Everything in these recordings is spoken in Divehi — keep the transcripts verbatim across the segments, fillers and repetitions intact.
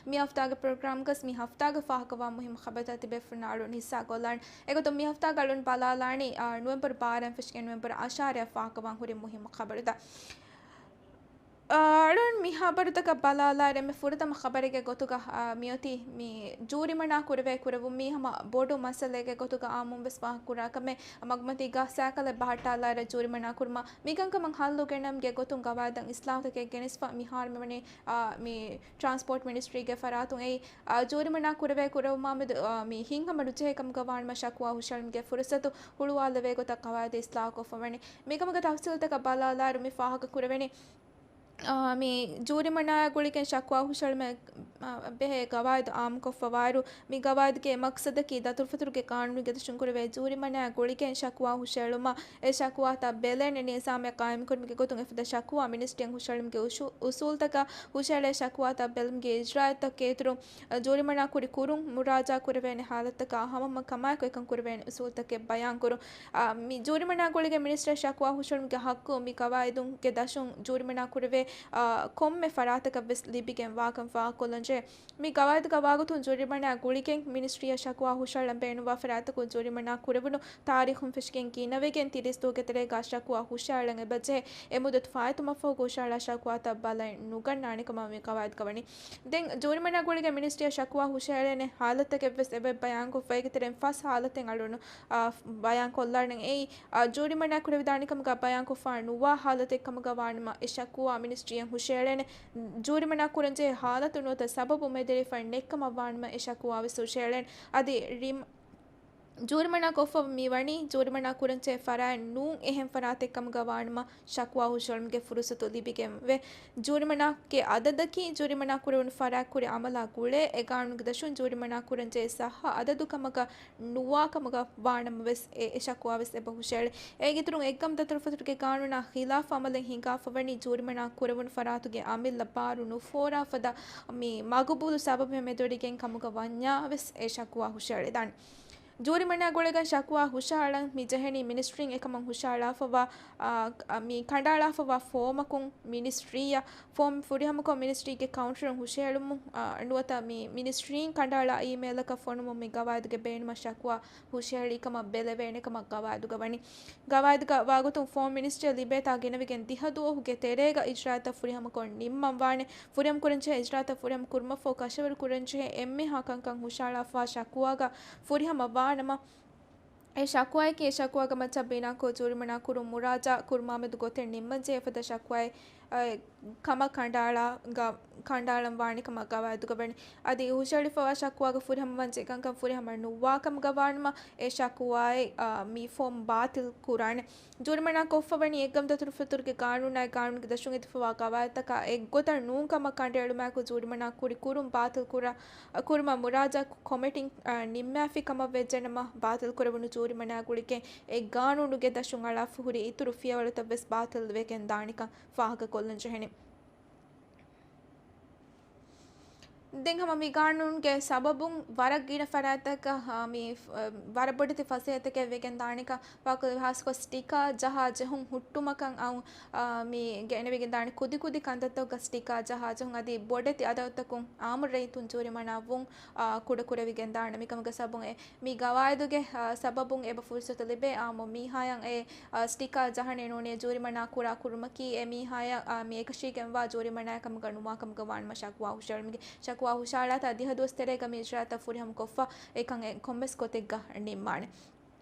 މި ހަފްތާގެ ޕްރޮގްރާމްގަސް މި ހަފްތާގެ ފާހަގަވާ މުހިއްމު ޚަބަރުތައް ތިބޭފުޅުންނާ އަޅުން ހިއްސާ ކޮށްލާން. އެގޮތުން މި ހަފްތާގަ އަޅުން ބަލާލާނީ، އާ، ނޮވެމްބަރު ބާރައިން ފެށިގެން ނޮވެމްބަރު އަށާރައަށް ފާހަގަވާން ހުރި މުހިއްމު ޚަބަރުތައް. އާ، އަޅުން މި ޚަބަރުތަކަށް ބަލާލާއިރު އެންމެ ފުރަތަމަ ޚަބަރެއްގެ ގޮތުގަ، އާ، މިއޮތީ މި ޖޫރިމަނާ ކުރެވޭ ކުރެވުން މީ ހަމަ ބޮޑު މައްސަލައެއްގެ ގޮތުގަ އާއްމުން ވެސް ފާހަގަކުރާ ކަމެއް. މަގުމަތީގަ ސައިކަލެއް ބަހައްޓާލާއިރު ޖޫރިމަނާ ކުރުމަށް މިކަންކަމަށް ހައްލު ގެނައުމުގެ ގޮތުން ގަވާއިދަށް އިސްލާހުތަކެއް ގެނެސްފަ މިހާރު މިވަނީ، އާ، މި ޓްރާންސްޕޯޓް މިނިސްޓްރީގެ ފަރާތުން އެއީ، އާ، ޖޫރިމަނާ ކުރެވޭ ކުރެވުމާމެދު، އާ، މި ހިތްހަމަ ނުޖެހޭ ކަމުގަ ވާނަމަ ޝަކުވާ ހުށަހެޅުމުގެ ފުރުސަތު ހުޅުވާލެވޭ ގޮތަށް ގަވާއިދު އިސްލާހުކޮށްފަވަނީ. މިކަމުގެ ތަފްސީލްތަކަށް ބަލާލާއިރު މި ފާހަގަ ކުރެވެނީ، އާ، މި ޖޫރިމަނާއާ ގުޅިގެން ޝަކުވާ ހުށަހެޅުމަށް، އާ، ބެހޭ ގަވާއިދު އާއްމުކޮށްފަވާއިރު، މި ގަވާއިދުގެ މަޤްޞަދަކީ ދަތުރުފަތުރުގެ ގާނޫނުގެ ދަށުން ކުރެވޭ ޖޫރިމަނާއާ ގުޅިގެން ޝަކުވާ ހުށަހެޅުމަށް އެ ޝަކުވާތައް ބެލޭނެ ނިޒާމެއް ޤާއިމްކުރުމުގެ ގޮތުން އެފަދަ ޝަކުވާ މިނިސްޓްރީއަށް ހުށަހެޅުމުގެ އުސޫ-، އުސޫލުތަކާ ހުށަހެޅޭ ޝަކުވާތައް ބެލުމުގެ އިޖްރާއަތްތައް ކޭތުރުން، އަ، ޖޫރިމަނާ ކުރި ކުރުން މުރާޖާ ކުރެވޭނެ ހާލަތަކާ ހަމަހަމަ ކަމާއެކު އެކަން ކުރެވޭނެ އުސޫލުތަކެއް ބަޔާންކުރުން. އަ، މި ޖޫރިމަނާ ގުޅިގެން މިނިސްޓްރީއަށް ޝަކުވާ ހުށަހެޅުމުގެ ޙައްޤު މި ގަވާއިދުގެ ދަށުން ޖޫރިމަނާ ކުރެވޭ، އަ، ކޮންމެ ފަރާތަކަށް ވެސް ލިބިގެން ވާކަން ފާހަގަކޮށްލަންޖެހޭ. މި ގަވާއިދުގަ ވާގޮތުން ޖޫރިމަނާ ގުޅިގެން މިނިސްޓްރީއަށް ޝަކުވާ ހުށަހަޅަން ބޭނުންވާ ފަރާތަކުން ޖޫރިމަނާ ކުރެވުނު ތާރީޚުން ފެށިގެން ގިނަވެގެން ތިރީސް ދުވަހުގެ ތެރޭގަ ޝަކުވާ ހުށަހަޅަން އެބަޖެހޭ. އެ މުއްދަތު ފާއިތުވުމަށްފަހު ހުށަހަޅާ ޝަކުވާތައް ބަލައި ނުގަންނާނެ ކަމަށް މި ގަވާއިދުގަ ވަނީ. ދެން ޖޫރިމަނާ ގުޅިގެން މިނިސްޓްރީއަށް ޝަކުވާ ހުށަހެޅޭނެ ހާލަތްތަކެއް ވެސް އެބަ ބަޔާންކޮށްފަ. އޭގެ ތެރެއިން ފަސް ހާލަތެއް އަޅުނު، އާ، ބަޔާންކޮށްލާނެ. އެއީ، އާ، ޖޫރިމަނާ ކުރެވިދާނެ ކަމުގަ ބަޔާންކޮށްފަ ނުވާ ހާލަތެއް ކަމުގަ ވާނަމަ އެ ޝަކުވާ މިނިސްޓްރީއަށް ހުށަހެޅޭނެ. ޖޫރިމަނާ ކުރަންޖެހޭ ހާލަތު ނުވަތަ ސަބަބު މެދުވެރިފަ ނެތްކަމަށް ވާނަމަ އެ ޝަކުވާ ވެސް ހުށަހެޅޭނެ. އަދި ރިމް-، ޖޫރިމަނާ ކޮށްފަ މިވަނީ ޖޫރިމަނާ ކުރަންޖެހޭ ފަރާތް ނޫން އެހެން ފަރާތެއް ކަމުގަ ވާނަމަ ޝަކުވާ ހުށަހެޅުމުގެ ފުރުސަތު ލިބިގެންވޭ. ޖޫރިމަނާގެ އަދަދަކީ ޖޫރިމަނާ ކުރެވުނު ފަރާތް ކުރި އަމަލާ ގުޅޭ. އެ ގާނޫނުގެ ދަށުން ޖޫރިމަނާ ކުރަންޖެހޭ ސައްހަ އަދަދު ކަމަކަށް ނުވާ ކަމުގަ ވާނަމަވެސް އެ، އެ ޝަކުވާވެސް އެބަ ހުށަހެޅޭ. އޭގެ އިތުރުން އެއްގަމު ދަތުރުފަތުރުގެ ގާނޫނާ ޚިލާފު އަމަލެއް ހިނގާފަވަނީ ޖޫރިމަނާ ކުރެވުނު ފަރާތުގެ އަމިއްލަ ބާރު ނުފޯރާ ފަދަ މި މަގުބޫލު ސަބަބެއް މެދުވެރިގެން ކަމުގަ ވަންޏާވެސް އެ ޝަކުވާ ހުށަހެޅިދާނެ. ޖޫރިމަނާ ގުޅިގެން ޝަކުވާ ހުށަހަޅަން މި ޖެހެނީ މިނިސްޓްރީން އެކަމަށް ހުށަހަޅާފަވާ، އާ، މި ކަނޑައަޅާފަވާ ފޯމަކުން މިނިސްޓްރީއަށް ފޯމް ފުރިހަމަކޮށް މިނިސްޓްރީގެ ކައުންޓަރުން ހުށަހެޅުމުން، އާ، ނުވަތަ މި މިނިސްޓްރީން ކަނޑައަޅާ އީމެއިލަކަށް ފޮނުމުން މި ގަވާއިދުގެ ބޭނުމަށް ޝަކުވާ ހުށަހެޅީ ކަމަށް ބެލެވޭނެ ކަމަށް ގަވާއިދުގަ ވަނީ. ގަވާއިދުގަ ވާގޮތުން ފޯމް މިނިސްޓްރީއަށް ލިބޭތާ ގިނަވެގެން ދިހަ ދުވަހުގެ ތެރޭގަ އިޖްރާއަތްތައް ފުރިހަމަކޮށް ނިންމަން ވާނެ. ފުރިހަމަ ކުރަންޖެހޭ އިޖްރާއަތްތައް ފުރިހަމަ ކުރުމަށްފަހު ކަށަވަރު ކުރަންޖެހޭ އެންމެހާ ކަންކަން ހުށަހަޅާފަވާ ޝަކުވާގަ ފުރިހަމަ ވާނަމަ، އެ ޝަކުވާއަކީ އެ ޝަކުވާގެ މައްޗަށް ބިނާކޮށް ޖޫރިމަނާ ކުރުން މުރާޖާ ކުރުމާމެދު ގޮތެއް ނިންމަންޖެހޭ އެފަދަ ޝަކުވާއެއް، އެ، ކަމަށް ކަނޑައަޅާ، ގަ-، ކަނޑައަޅަން ވާނެ ކަމަށް ގަވާއިދުގަ ވަނީ. އަދި ހުށަހެޅިފަވާ ޝަކުވާގަ ފުރިހަމަވަންޖެހޭ ކަންކަން ފުރިހަމަ ނުވާ ކަމުގަ ވާނަމަ، އެ ޝަކުވާއެއް، އާ، މި ފޯމް ބާތިލް ކުރާނެ. ޖޫރިމަނާ ކޮށްފަވަނީ އެއްގަމު ދަތުރުފަތުރުގެ ގާނޫނާއި ގާނޫނުގެ ދަށުން އެދިފަވާ ގަވާއިދުތަކާ އެއްގޮތަށް ނޫން ކަމަށް ކަނޑައެޅުމާއެކު ޖޫރިމަނާ ކުރި ކުރުން ބާތިލް ކުރާ، ކުރުމަށް މުރާޖާ ކޮމިޓީން، އާ، ނިންމާފި ކަމަށް ވެއްޖެނަމަ، ބާތިލް ކުރެވުނު ޖޫރިމަނާ ގުޅިގެން އެ ގާނޫނުގެ ދަށުން އަޅާފަ ހުރި އިތުރު ފިޔަވަޅުތައް ވެސް ބާތިލް ވެގެން ދާނެކަން ފާހަގަ ކޮށްލަން ޖެހެނީ. ދެން ހަމަ މި ގާނޫނުގެ ސަބަބުން ވަރަށް ގިނަ ފަރާތްތަކަށް، އާ، މި، އާ، ވަރަށް ބޮޑެތި ފަސޭހަތަކެއް ވެގެން ދާނެކަން ވާކު ހާސްކޮށް ސްޓިކާ ޖަހާ ޖެހުން ހުއްޓުމަކަށް އައު، އާ، މި ގެނެވިގެން ދާނެ ކުދި ކުދި ކަންތައްތަކުގަ ސްޓިކާ ޖަހާ ޖެހުން އަދި ބޮޑެތި އަދަދުތަކުން އާއްމު ރައްޔިތުން ޖޫރިމަނާ ވުން، އާ، ކުޑަކުރެވިގެން ދާނެ. މިކަމުގެ ސަބަބުން އެ، މި ގަވާއިދުގެ، އާ، ސަބަބުން އެބަ ފުރުސަތު ލިބޭ އާއްމު މީހާޔަށް އެ، އާ، ސްޓިކާ ޖަހަން ނޫނީ ޖޫރިމަނާ ކުރާ ކުރުމަކީ އެ މީހާޔަށް، އާ، މި އެކަށީގެންވާ ޖޫރިމަނާ ކަމުގަ ނުވާ ކަމުގަ ވާނަމަ ޝަކުވާ ހުށަހެޅުމުގެ، ޝަކުވާ ހުށަހަޅާތާ ދިހަ ދުވަސް ތެރޭގަ މި އިޖްރާތައް ފުރިހަމަ ކޮށްފަ އެކަން އެ ކޮންމެސް ގޮތެއްގަ ނިންމާނެ.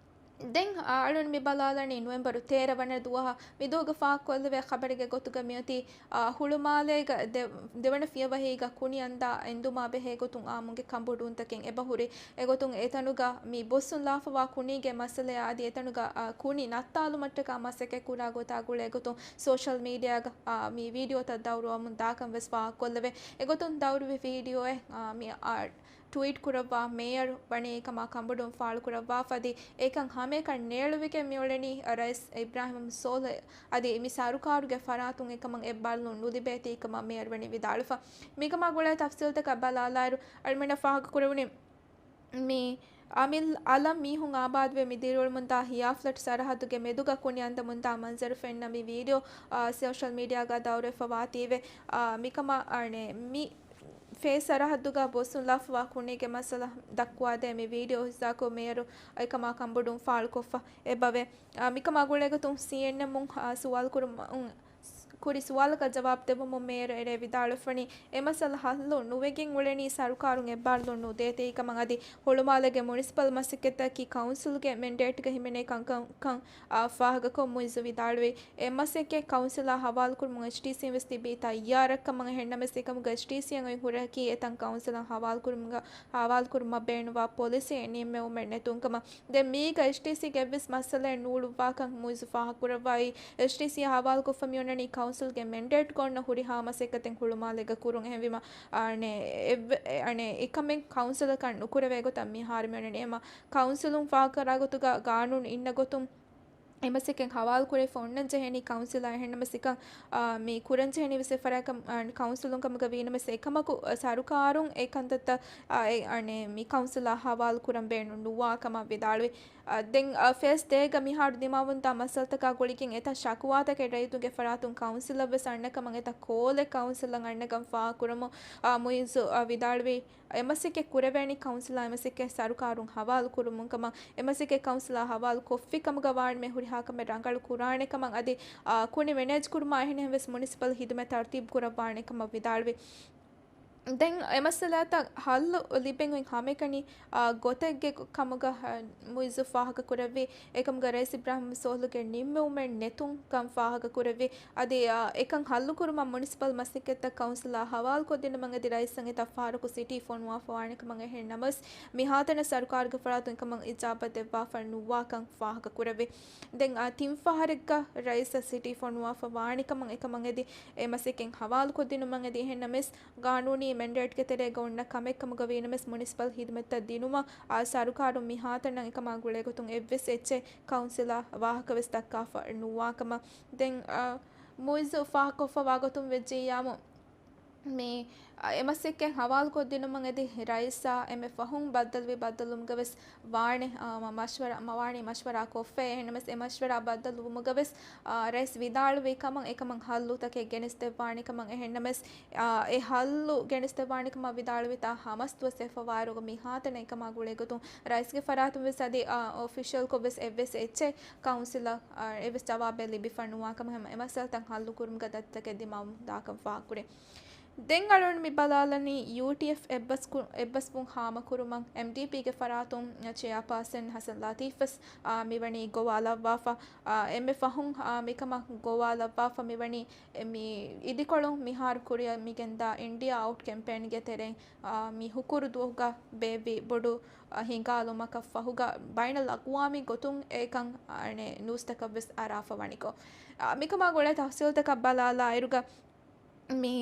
ދެން އަޅުން މި ބަލާލަނީ ނޮވެމްބަރު ތޭރަ ވަނަ ދުވަހަށް މި ދުވަހުގަ ފާހަގަކޮށްލެވޭ ޚަބަރެއްގެ ގޮތުގަ މިއޮތީ، އާ، ހުޅުމާލޭގަ ދެ-، ދެވަނަ ފިޔަވަހީގަ ކުނި އަންދާ އެނދުމާ ބެހޭ ގޮތުން އާއްމުންގެ ކަނބޮޑުވުންތަކެއް އެބަހުރި. އެގޮތުން އެތަނުގަ މި ބޮއްސުން ލާފަވާ ކުނީގެ މައްސަލަޔާ އަދި އެތަނުގަ، އާ، ކުނި ނައްތާލުމަށްޓަކާ މަސައްކަތް ކުރާ ގޮތާ ގުޅޭ ގޮތުން ސޯޝަލް މީޑިއާގަ، އާ، މި ވީޑިއޯތައް ދައުރުވަމުން ދާކަން ވެސް ފާހަގަކޮށްލެވޭ. އެގޮތުން ދައުރުވި ވީޑިއޯއެއް، އާ، މި، އާ، ޓުވީޓް ކުރައްވާ މޭޔަރު ވަނީ އެކަމާ ކަނބޮޑުވުން ފާޅުކުރައްވާފަ އަދި އެކަން ހަމައެކަން ނޭޅުވިގެން މިއުޅެނީ ރައީސް އިބްރާހިމް ސޯލިހް އަދި މި ސަރުކާރުގެ ފަރާތުން އެކަމަށް އެއްބަލަލުން ނުލިބޭތީ ކަމަށް މޭޔަރު ވަނީ ވިދާޅުވެފަ. މިކަމާ ގުޅޭ ތަފްސީލްތަކަށް ބަލާލާއިރު، އަޅުމެންނަށް ފާހަގަކުރެވުނީ މި އަމިއްލަ އަލަށް މީހުން އާބާދުވެ މި ދިރިއުޅެމުންދާ ހިޔާފްލަޓް ސަރަހައްދުގެ މެދުގަ ކުނި އަންދަމުންދާ މަންޒަރު ފެންނަ މި ވީޑިއޯ، އާ، ސޯޝަލް މީޑިއާގަ ދައުރުވެފަ ވާތީވެ، އާ، މިކަމާ އަނެއް މި ފޭ ސަރަހައްދުގަ ބޮސް އުނދާފަވާ ކުނީގެ މައްސަލަ ދައްކުވާދޭ މި ވީޑިއޯ ހިއްސާކޮށް މޭޔަރު އެކަމާ ކަންބޮޑުން ފާޅުކޮށްފަ އެބަވޭ. އާ، މިކަމާ ގުޅޭގޮތުން ސީއެންއެމުން، އާ، ސުވާލު ކުރުމަށް، ކުރި ސުވާލަކަށް ޖަވާބު ދެއްވުމުން މޭޔަރު އެރޭ ވިދާޅުވެފަނީ، އެ މައްސަލަ ހައްލު ނުވެގެން އުޅެނީ ސަރުކާރުން އެއްބާރުލުން ނުދޭތީ ކަމަށް. އަދި ހުޅުމާލޭގެ މުނިސިޕަލް މަސައްކަތަކީ ކައުންސިލްގެ މެންޑޭޓްގަ ހިމެނޭ ކަންކަން، ކަން، އާ، ފާހަގަކޮށް މުއިއްޒު ވިދާޅުވި. އެ މަސައްކަތް ކައުންސިލާ ހަވާލުކުރުމުން އެޗްޑީސީން ވެސް ތިބީ ތައްޔާރަށް ކަމަށް. އެހެންނަމަވެސް އެކަމުގަ އެޗްޑީސީއަށް އޮތް ހުރަހަކީ އެތަން ކައުންސިލަށް ހަވާލުކުރުމުގަ، ހަވާލުކުރުމަށް ބޭނުންވާ ޕޮލިސީ ނިންމެވުމެއް ނެތުން ކަމަށް. ދެން މީގަ އެޗްޑީސީގެ އެއްވެސް މައްސަލައެއް ނޫޅުއްވާކަން މުއިއްޒު ފާހަގަކުރައްވައި، އެޗްޑީސީއާ ހަވާލުކޮށްފަ މިއޮންނަނީ ކައުންސިލްގެ މެންޑޭޓްގަ އޮންނަ ހުރިހާ މަސައްކަތެއް ހުޅުމާލޭގަ ކުރުން. އެހެންވީމަ، އަނެއް އެއްވެ-، އަނެއް އެކަމެއް ކައުންސިލަކަށް ނުކުރެވޭ ގޮތަށް މިހާރު މިއޮންނަނީ. އެމަ ކައުންސިލުން ފާހަގަކުރާ ގޮތުގަ ގާނޫނު އިންނަ ގޮތުން އެ މަސައްކަތް ހަވާލުކުރެވިފަ އޮންނަން ޖެހެނީ ކައުންސިލާ. އެހެންނަމަވެސް އެކަން، އާ، މި ކުރަން ޖެހެނީ ވެސް އެއްފަރާތް ކަމަށް، އާ، ކައުންސިލުން ކަމުގަ ވީނަމަވެސް އެކަމަކު، އާ، ސަރުކާރުން އެ ކަންތައްތައް، އާ، އެ، އަނެއް މި ކައުންސިލާ ހަވާލު ކުރަން ބޭނުން ނުވާ ކަމަށް ވިދާޅުވި. އާ، ދެން، އާ، ފޭސް ދޭގަ މިހާރު ދިމާވަންތާ މައްސަލަތަކާ ގުޅިގެން އެތައް ޝަކުވާތަކެއް ރައްޔިތުންގެ ފަރާތުން ކައުންސިލަށް ވެސް އަންނަ ކަމަށް އެތައް ކޯލެއް ކައުންސިލަށް އަންނަކަން ފާހަގަކުރަމުން، އާ، މުއިއްޒު، އާ، ވިދާޅުވި. އެ މަސައްކަތް ކުރެވޭނީ ކައުންސިލާ އެ މަސައްކަތް ސަރުކާރުން ހަވާލު ކުރުމުން ކަމަށް. އެ މަސައްކަތް ކައުންސިލާ ހަވާލު ކޮށްފި ކަމުގަ ވާނަމަ ހުރިހާ ކަމެއް ރަނގަޅު ކުރާނެ ކަމަށް އަދި، އާ، ކުނި މެނޭޖް ކުރުމާ އެހެނިހެން ވެސް މުނިސިޕަލް ހިދުމަތް ތަރުތީބު ކުރައްވާނެ ކަމަށް ވިދާޅުވި. ދެން އެ މައްސަލާތައް ހައްލު ލިބެން އޮތް ހަމައެކަނި، އާ، ގޮތެއްގެ ކަމުގަ، އާ، މުއިއްޒު ފާހަގަ ކުރެއްވި. އެކަމުގަ ރައީސް އިބްރާހިމް ސޯލްހުގެ ނިންމެވުމެއް ނެތުން ކަން ފާހަގަ ކުރެއްވި. އަދި، އާ، އެކަން ހައްލުކުރުމަށް މުނިސިޕަލް މަސައްކަތްތައް ކައުންސިލާ ހަވާލުކޮށްދިނުމަށް އަދި ރައީސަށް އެތައް ފަހަރަކު ސިޓީ ފޮނުވާފަ ވާނެ ކަމަށް. އެހެން ނަމަވެސް، މިހާތަނަށް ސަރުކާރުގެ ފަރާތުން އެކަމަށް އިޖާބަ ދެއްވާފަ ނުވާކަން ފާހަގަ ކުރެވި. ދެން، އާ، ތިން ފަހަރެއްގަ ރައީސަށް ސިޓީ ފޮނުވާފަ ވާނެ ކަމަށް އެކަމަށް އެދި، އެ މަސައްކަތް ހަވާލުކޮށްދިނުމަށް އެދި. އެހެން ނަމަވެސް، ގާނޫނީ މެންޑޭޓްގެ ތެރޭގަ އޮންނަ ކަމެއް ކަމުގަ ވީނަމަވެސް، މުނިސިޕަލް ހިދުމަތްތައް ދިނުމަށް، އާ، ސަރުކާރުން މިހާތަނަށް އެކަމާ ގުޅޭގޮތުން އެއްވެސް އެއްޗެއް ކައުންސިލަށް ވާހަކަވެސް ދައްކާފަ ނުވާކަމަށް. ދެން، އާ، މުއިއްޒު ފާހަގަކޮށްފަ ވާގޮތުން ވެއްޖިއްޔާމު، މި، އާ، އެ މަސައްކަތް ހަވާލުކޮށްދިނުމަށް އެދި ރައީސާ އެންމެ ފަހުން ބައްދަލުވި ބައްދަލުވުމުގަ ވެސް ވާނެ، އާ، މަ-، މަޝްވަރާ، މަ-، ވާނީ މަޝްވަރާ ކޮށްފަ. އެހެންނަމަވެސް، އެ މަޝްވަރާ ބައްދަލުވުމުގަ ވެސް، އާ، ރައީސް ވިދާޅުވި ކަމަށް އެކަމަށް ހައްލުތަކެއް ގެނެސްދެއްވާނެ ކަމަށް. އެހެންނަމަވެސް، އާ، އެ ހައްލު ގެނެސްދެއްވާނެ ކަމަށް ވިދާޅުވި ތާ ހަމަސް ދުވަސް އެއްފަ ވާއިރުގަ މިހާތަނަށް އެކަމާ ގުޅޭގޮތުން ރައީސްގެ ފަރާތުން ވެސް އަދި، އާ، އޮފިޝަލްކޮށް ވެސް އެއްވެސް އެއްޗެއް ކައުންސިލަށް، އާ، އެއްވެސް ޖަވާބެއް ލިބިފަ ނުވާ ކަމަށް ހަމަ އެ މައްސަލަތައް ހައްލުކުރުމުގަ ދަތިތަކެއް ދިމާވުން ދާކަން ފާހަގަކުރޭ. ދެން އަޅުގަނޑު މި ބަލާލަނީ ޔޫޓީއެފް އެއްބަސްކު-، އެއްބަސްވުން ހާމަކުރުމަށް އެމްޑީޕީގެ ފަރާތުން ޗެއާޕާސަން ހަސަން ލަތީފް ވެސް، އާ، މިވަނީ ގޮވާލައްވާފަ. އާ، އެންމެ ފަހުން، އާ، މިކަމަށް ގޮވާލައްވާފަ މިވަނީ އެ، މި އިދިކޮޅުން މިހާރު ކުރިއަށް މިގެންދާ އިންޑިއާ އައުޓް ކެމްޕޭންގެ ތެރެއިން، އާ، މި ހުކުރު ދުވަހުގަ ބޭއްވި ބޮޑު، އާ، ހިނގާލުމަކަށް ފަހުގަ ބައިނަލްއަގްވާމީ ގޮތުން އެކަން، އާ، އަނެއް ނޫސްތަކަށް ވެސް އަރާފަ ވަނިކޮށް، އާ، މިކަމާ ގުޅޭ ތަފްސީލްތަކަށް ބަލާލާއިރުގަ މި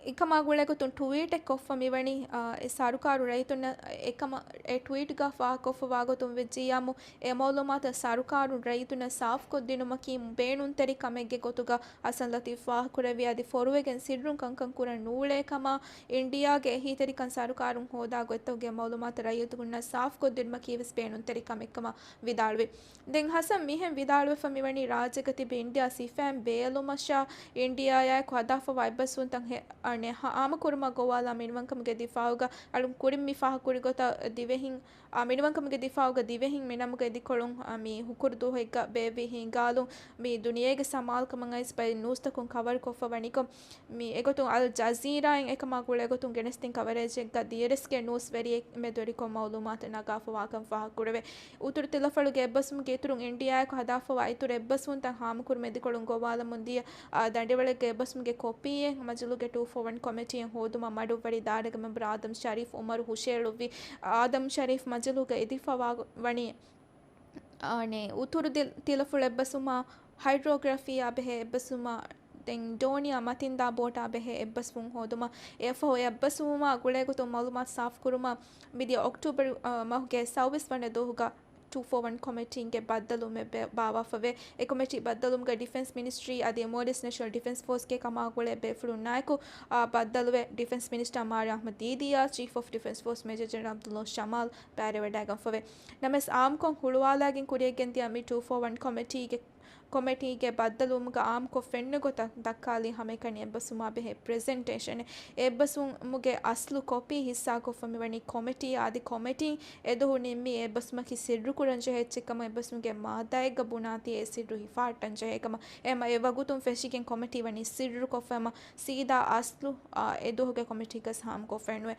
އެކަމާ ގުޅޭގޮތުން ޓުވީޓެއް ކޮށްފަ މިވަނީ، އާ، އެ ސަރުކާރު ރައްޔިތުންނަށް އެކަމަށް އެ ޓްވީޓްގަ ފާހަގަކޮށްފަ ވާގޮތުން ވެއްޖިއްޔާމު، އެ މައުލޫމާތު ސަރުކާރުން ރައްޔިތުންނަށް ސާފުކޮށްދިނުމަކީ ބޭނުންތެރި ކަމެއްގެ ގޮތުގަ ހަސަން ލަތީފް ފާހަގަކުރެއްވި އަދި ފޮރުވެގެން ސިއްރުން ކަންކަން ކުރަން ނޫޅޭ ކަމަށް އިންޑިއާގެ އެހީތެރިކަން ސަރުކާރުން ހޯދާ ގޮތްތަކުގެ މައުލޫމާތު ރައްޔިތުންނަށް ސާފުކޮށްދިނުމަކީ ވެސް ބޭނުންތެރި ކަމެއްކަމަށް ވިދާޅުވި. ދެން ހަސަން މިހެން ވިދާޅުވެފަ މިވަނީ ރާއްޖޭގަ ތިބި އިންޑިއާ ސިފައިން ބޭލުމަށާ އިންޑިއާއާއެކު ހަދާފަވާ އެއްބަސްވުންތައް ހެ-، އަނެއް ހާ-، ހާމަކުރުމަށް ގޮވާލާ މިނިވަންކަމުގެ ދިފާއުގަ އަޅުން ކުރިން މި ފާހަގަކުރި ގޮތަށް ދިވެހިން، އާ، މިނިވަންކަމުގެ ދިފާއުގަ ދިވެހިން މި ނަމުގެ އިދިކޮޅުން، އާ، މި ހުކުރު ދުވަހެއްގަ ބޭއްވި ހިނގާލުން މި ދުނިޔޭގެ ސަމާލުކަމަށް އައިސް ބައެއް ނޫސްތަކުން ކަވަރުކޮށްފަ ވަނިކޮށް، މި އެގޮތުން އަލް ޖަޒީރާއިން އެކަމާ ގުޅޭގޮތުން ގެނެސްދިން ކަވަރޭޖެއްގަ ދިޔަރެސްގެ ނޫސްވެރިއެއް މެދުވެރިކޮށް މައުލޫމާތު ނަގާފަވާކަން ފާހަގަކުރެވޭ. އުތުރު ތިލަފަޅުގެ އެއްބަސްވުމުގެ އިތުރުން އިންޑިއާއެކު ހަދާފަވާ އިތުރު އެއްބަސްވުންތައް ހާމަކުރުމަށް އިދިކޮޅުން ގޮވާލަމުން ދިޔަ، އާ، ދަނޑިވަޅެއްގެ އެއްބަސްވުމުގެ ކޮޕީއެއް މަޖިލުގެ ޓޫ ފޯ ވަން ކޮމިޓީއަށް ހޯދުމަށް މަޑުއްވަރި ދާއިރާގެ މެމްބަރު އާދަމް ޝަރީފް އުމަރު ހުށައެޅުއްވި. އާދަމް ޝަރީފް މަޖިލުގަ އިދިފަވާ ވަނީ އާނެ، އުތުރު ދި-، ތިލަފުޅު އެއްބަސްވުމާ، ހައިޑްރޯގްރަފީއާ ބެހޭ އެއްބަސްވުމާ، ދެން ދޯނިއާ މަތިންދާ ބޯޓާ ބެހޭ އެއްބަސްވުން ހޯދުމަށް. އެއަށްފަހު އެ އެއްބަސްވުމާ ގުޅޭގޮތުން މައުލޫމާތު ސާފުކުރުމަށް މިދިޔަ އޮކްޓޫބަރު، އަ، މަހުގެ ސައުވީސް ވަނަ ދުވަހުގަ ޓޫ ފޯ ވަން ކޮމިޓީގެ ބައްދަލުވުމެއް ބެ-، ބާއްވާފަވޭ. އެ ކޮމިޓީ ބައްދަލުވުމުގަ ޑިފެންސް މިނިސްޓްރީ އަދި އެމްއޯޑީސް ނޭޝަނަލް ޑިފެންސް ފޯސްގެ ކަމާ ގުޅޭ ބޭފުޅުންނާއެކު، އާ، ބައްދަލުވެ، ޑިފެންސް މިނިސްޓަރ މާރި އަޙްމަދު ދީދީއާ، ޗީފް އޮފް ޑިފެންސް ފޯސް މޭޖަރ ޖެނެރަލް އަބްދުﷲ ޝަމާލް ބައިވެވަޑައިގަންފަވޭ. ނަމަވެސް، އާއްމުކޮށް ހުޅުވާލައިގެން ކުރިއަށްގެންދިޔަ މި ޓޫ ފޯ ވަން ކޮމިޓީގެ ކޮމިޓީގެ ބައްދަލުވުމުގަ އާއްމުކޮށް ފެންނަ ގޮތަށް ދައްކާލީ ހަމައެކަނި އެއްބަސްވުމާ ބެހޭ ޕްރެޒެންޓޭޝަނެއް. އެއްބަސްވުމުގެ އަސްލު ކޮޕީ ހިއްސާކޮށްފަ މިވަނީ ކޮމިޓީ އަދި ކޮމިޓީން އެދުވަހު ނިންމީ އެއްބަސްވުމަކީ ސިއްރުކުރަންޖެހޭ އެއްޗެއްކަމަށް އެއްބަސްވުމުގެ މާއްދާއެއްގަ ބުނާތީ އެ ސިއްރު ހިފަހައްޓަންޖެހޭކަމަށް. އެހެމަ އެ ވަގުތުން ފެށިގެން ކޮމިޓީ ވަނީ ސިއްރުކޮށްފަ ހަމަ ސީދާ އަސްލު، އާ، އެދުވަހުގެ ކޮމިޓީގަސް ހާމަކޮށްފައެއްނުވޭ.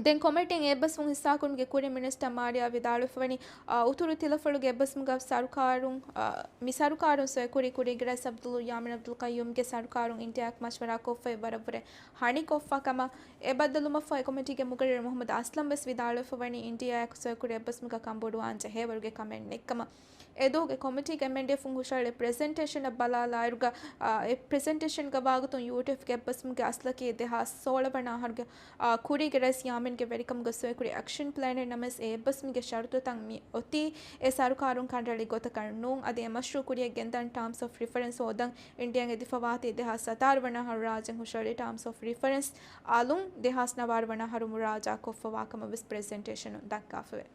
ދެން ކޮމިޓީން އެއްބަސްވުން ހިއްސާކުރުމުގެ ކުރިން މިނިސްޓަރ މާރިޔާ ވިދާޅުވެފަވަނީ، އާ، އުތުރު ތިލަފަޅުގެ އެއްބަސްވުމުގަ ސަރުކާރުން، އާ، މި ސަރުކާރުން ސޮއިކުރީ ކުރީގެ ރައީސް އަބްދުލް ޔާމީން އަބްދުލް ޤައްޔޫމްގެ ސަރުކާރުން އިންޑިއާއަށް މަޝްވަރާކޮށްފައި ވަރަށްވުރެ ހަނިކޮށްފަ ކަމަށް. އެ ބައްދަލުވުމަށްފަހު އެ ކޮމިޓީގެ މުގައްރިރު މުޙައްމަދު އަސްލަމް ވެސް ވިދާޅުވެފަވަނީ އިންޑިއާއަށް ސޮއިކުރި އެއްބަސްވުމުގަ ކަންބޮޑުވާން ޖެހޭވަރުގެ ކަމެއް ނެތްކަމަށް. އެދުވަހުގެ ކޮމިޓީގެ އެމްއެންޑީއެފުން ހުށަހަޅި ޕްރެޒެންޓޭޝަނަށް ބަލާލާއިރުގަ، އާ، އެ ޕްރެޒެންޓޭޝަންގެ ވާގޮތުން ޔޫޓީއެފްގެ އެއްބަސްވުމުގެ އަސްލަކީ ދެހާސް ސޯޅަ ވަނަ އަހަރުގެ، އާ، ކުރީގެ ރައީސް ޔާމީންގެ ވެރިކަމުގަ ސޮއިކުރި އެކްޝަން ޕްލޭނެއް ނަމަވެސް، އެ އެއްބަސްވުމުގެ ޝަރުތުތައް މި އޮތީ އެ ސަރުކާރުން ކަނޑައެޅި ގޮތަކަށް ނޫން. އަދި އެ މަޝްރޫއު ކުރިއަށް ގެންދަން ޓާމްސް އޮފް ރިފަރެންސް ހޯދަން އިންޑިއާއިން އެދިފަވާތީ ދެހާސް ސަތާރަ ވަނަ އަހަރު ރާއްޖެއިން ހުށަހެޅި ޓާމްސް އޮފް ރިފަރެންސް އަލުން ދެހާސް ނަވާރަ ވަނަ އަހަރު މުރާޖާ ކޮށްފަވާ ކަމަށް ވެސް ޕްރެޒެންޓޭޝަނުން ދައްކާފަވޭ.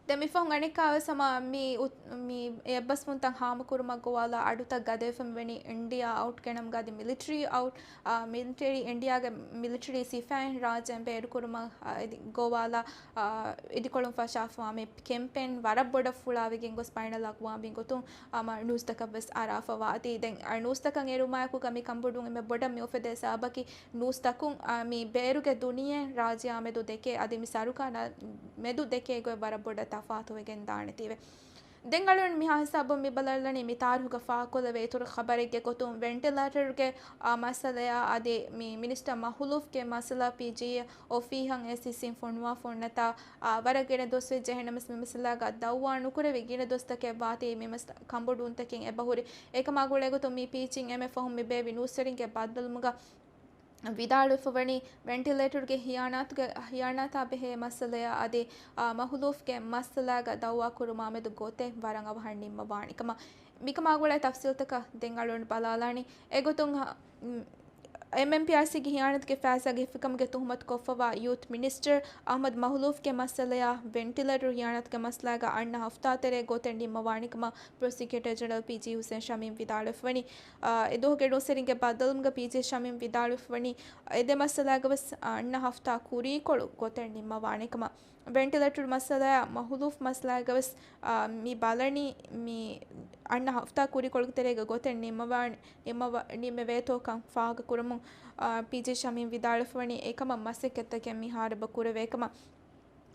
ދެން މިފަހުން އަނެއްކާވެސް ހަމަ މި އު-، މި އެއްބަސްވުންތައް ހާމަކުރުމަށް ގޮވާލާ އަޑުތައް ގަދަވެފަ މިވަނީ އިންޑިއާ އައުޓް ގެނަމުގަ އަދި މިލިޓަރީ އައުޓް، އާ، މިލިޓަރީ، އިންޑިއާގެ މިލިޓަރީ ސިފައިން ރާއްޖޭން ބޭރުކުރުމަށް، އާ، އެދި-، ގޮވާލާ، އާ، އިދިކޮޅުން ފަށާފަވާ މި ކެމްޕޭން ވަރަށް ބޮޑަށް ފުޅާވެގެން ގޮސް ބައިނަލްއަގްވާމީ ގޮތުން، އާ، މަ-، ނޫސްތަކަށް ވެސް އަރާފަވާތީ. ދެން، އާ، ނޫސްތަކަށް އެރުމާއެކުގަ މި ކަންބޮޑުވުން އެންމެ ބޮޑަށް މި އުފެދޭ ސަބަބަކީ ނޫސްތަކުން، އާ، މި ބޭރުގެ ދުނިޔެ ރާއްޖެއާ މެދު ދެކޭ އަދި މި ސަރުކާރާ މެދު ދެކޭ ގޮތް ވަރަށް ބޮޑަށް ތަފާތުވެގެން ދާނެތީވެ. ދެން އަޅުގަނޑު މިހާ ހިސާބުން މި ބަލާލަނީ މި ތާރީޚުގަ ފާހަގަކޮށްލެވޭ އިތުރު ޚަބަރެއްގެ ގޮތުން ވެންޓިލޭޓަރުގެ، އާ، މައްސަލަޔާ އަދި މި މިނިސްޓަރ މަހުލޫފްގެ މައްސަލަ ޕީޖީ އޮފީހަށް އޭސީސީން ފޮނުވާފަ އޮންނަތާ، އާ، ވަރަށް ގިނަ ދުވަސްވެއްޖެ. އެހެންނަމަވެސް މި މައްސަލާގަ ދައުވާ ނުކުރެވި ގިނަ ދުވަސްތަކެއް ވާތީ މި މައްސަ-، ކަންބޮޑުވުންތަކެއް އެބަހުރި. އެކަމާ ގުޅޭގޮތުން މި ޕީޖީން އެންމެ ފަހުން މި ބޭއްވި ނޫސްވެރިންގެ ބައްދަލުވުމުގަ ވިދާޅުވެފަވަނީ ވެންޓިލޭޓަރުގެ ހިޔާނާތުގެ، ހިޔާނާތާ ބެހޭ މައްސަލަޔާ އަދި، އާ، މަހުލޫފްގެ މައްސަލާގަ ދައުވާ ކުރުމާމެދު ގޮތެއް ވަރަށް އަވަހަށް ނިންމަވާނެ ކަމަށް. މިކަމާ ގުޅޭ ތަފްސީލްތަކަށް ދެން އަޅުގަނޑު ބަލާލާނީ. އެގޮތުން، އާ، މް، އެމްއެމްޕީއާރްސީގެ ހިޔާނާތުގެ ފައިސާގެ ހިފިކަމުގެ ތުހުމަތު ކޮށްފަވާ ޔޫތު މިނިސްޓަރ އަޙްމަދު މަހުލޫފްގެ މައްސަލަޔާ ވެންޓިލޭޓަރު ހިޔާނާތުގެ މައްސަލާގަ އަންނަ ހަފްތާ ތެރޭ ގޮތެއް ނިންމަވާނެ ކަމަށް ޕްރޮސިކިއުޓަރ ޖެނެރަލް ޕީޖީ ހުސެން ޝަމީމް ވިދާޅުވެފަވަނީ. އާ، އެދުވަހުގެ ނޫސްވެރިންގެ ބައްދަލުވުމުގަ ޕީޖީ ޝަމީމް ވިދާޅުވެފަވަނީ، އާ، އެ ދެ މައްސަލާގަވެސް، އާ، އަންނަ ހަފްތާ ކުރީކޮޅު ގޮތެއް ނިންމަވާނެ ކަމަށް. ވެންޓިލޭޓަރު މައްސަލާއާ މަހުލޫފް މައްސަލާގަވެސް، އާ، މި ބަލަނީ މި އަންނަ ހަފްތާ ކުރީކޮޅުގެ ތެރޭގަ ގޮތެއް ނިންމަވާނެ، ނިންމަވަ-، ނިންމެވޭތޯ ކަން ފާހަގަކުރަމުން، އާ، ޕީޖީ ޝަމީމް ވިދާޅުވެފަވަނީ އެކަމަށް މަސައްކަތްތަކެއް މިހާރު އެބަ ކުރެވޭ ކަމަށް.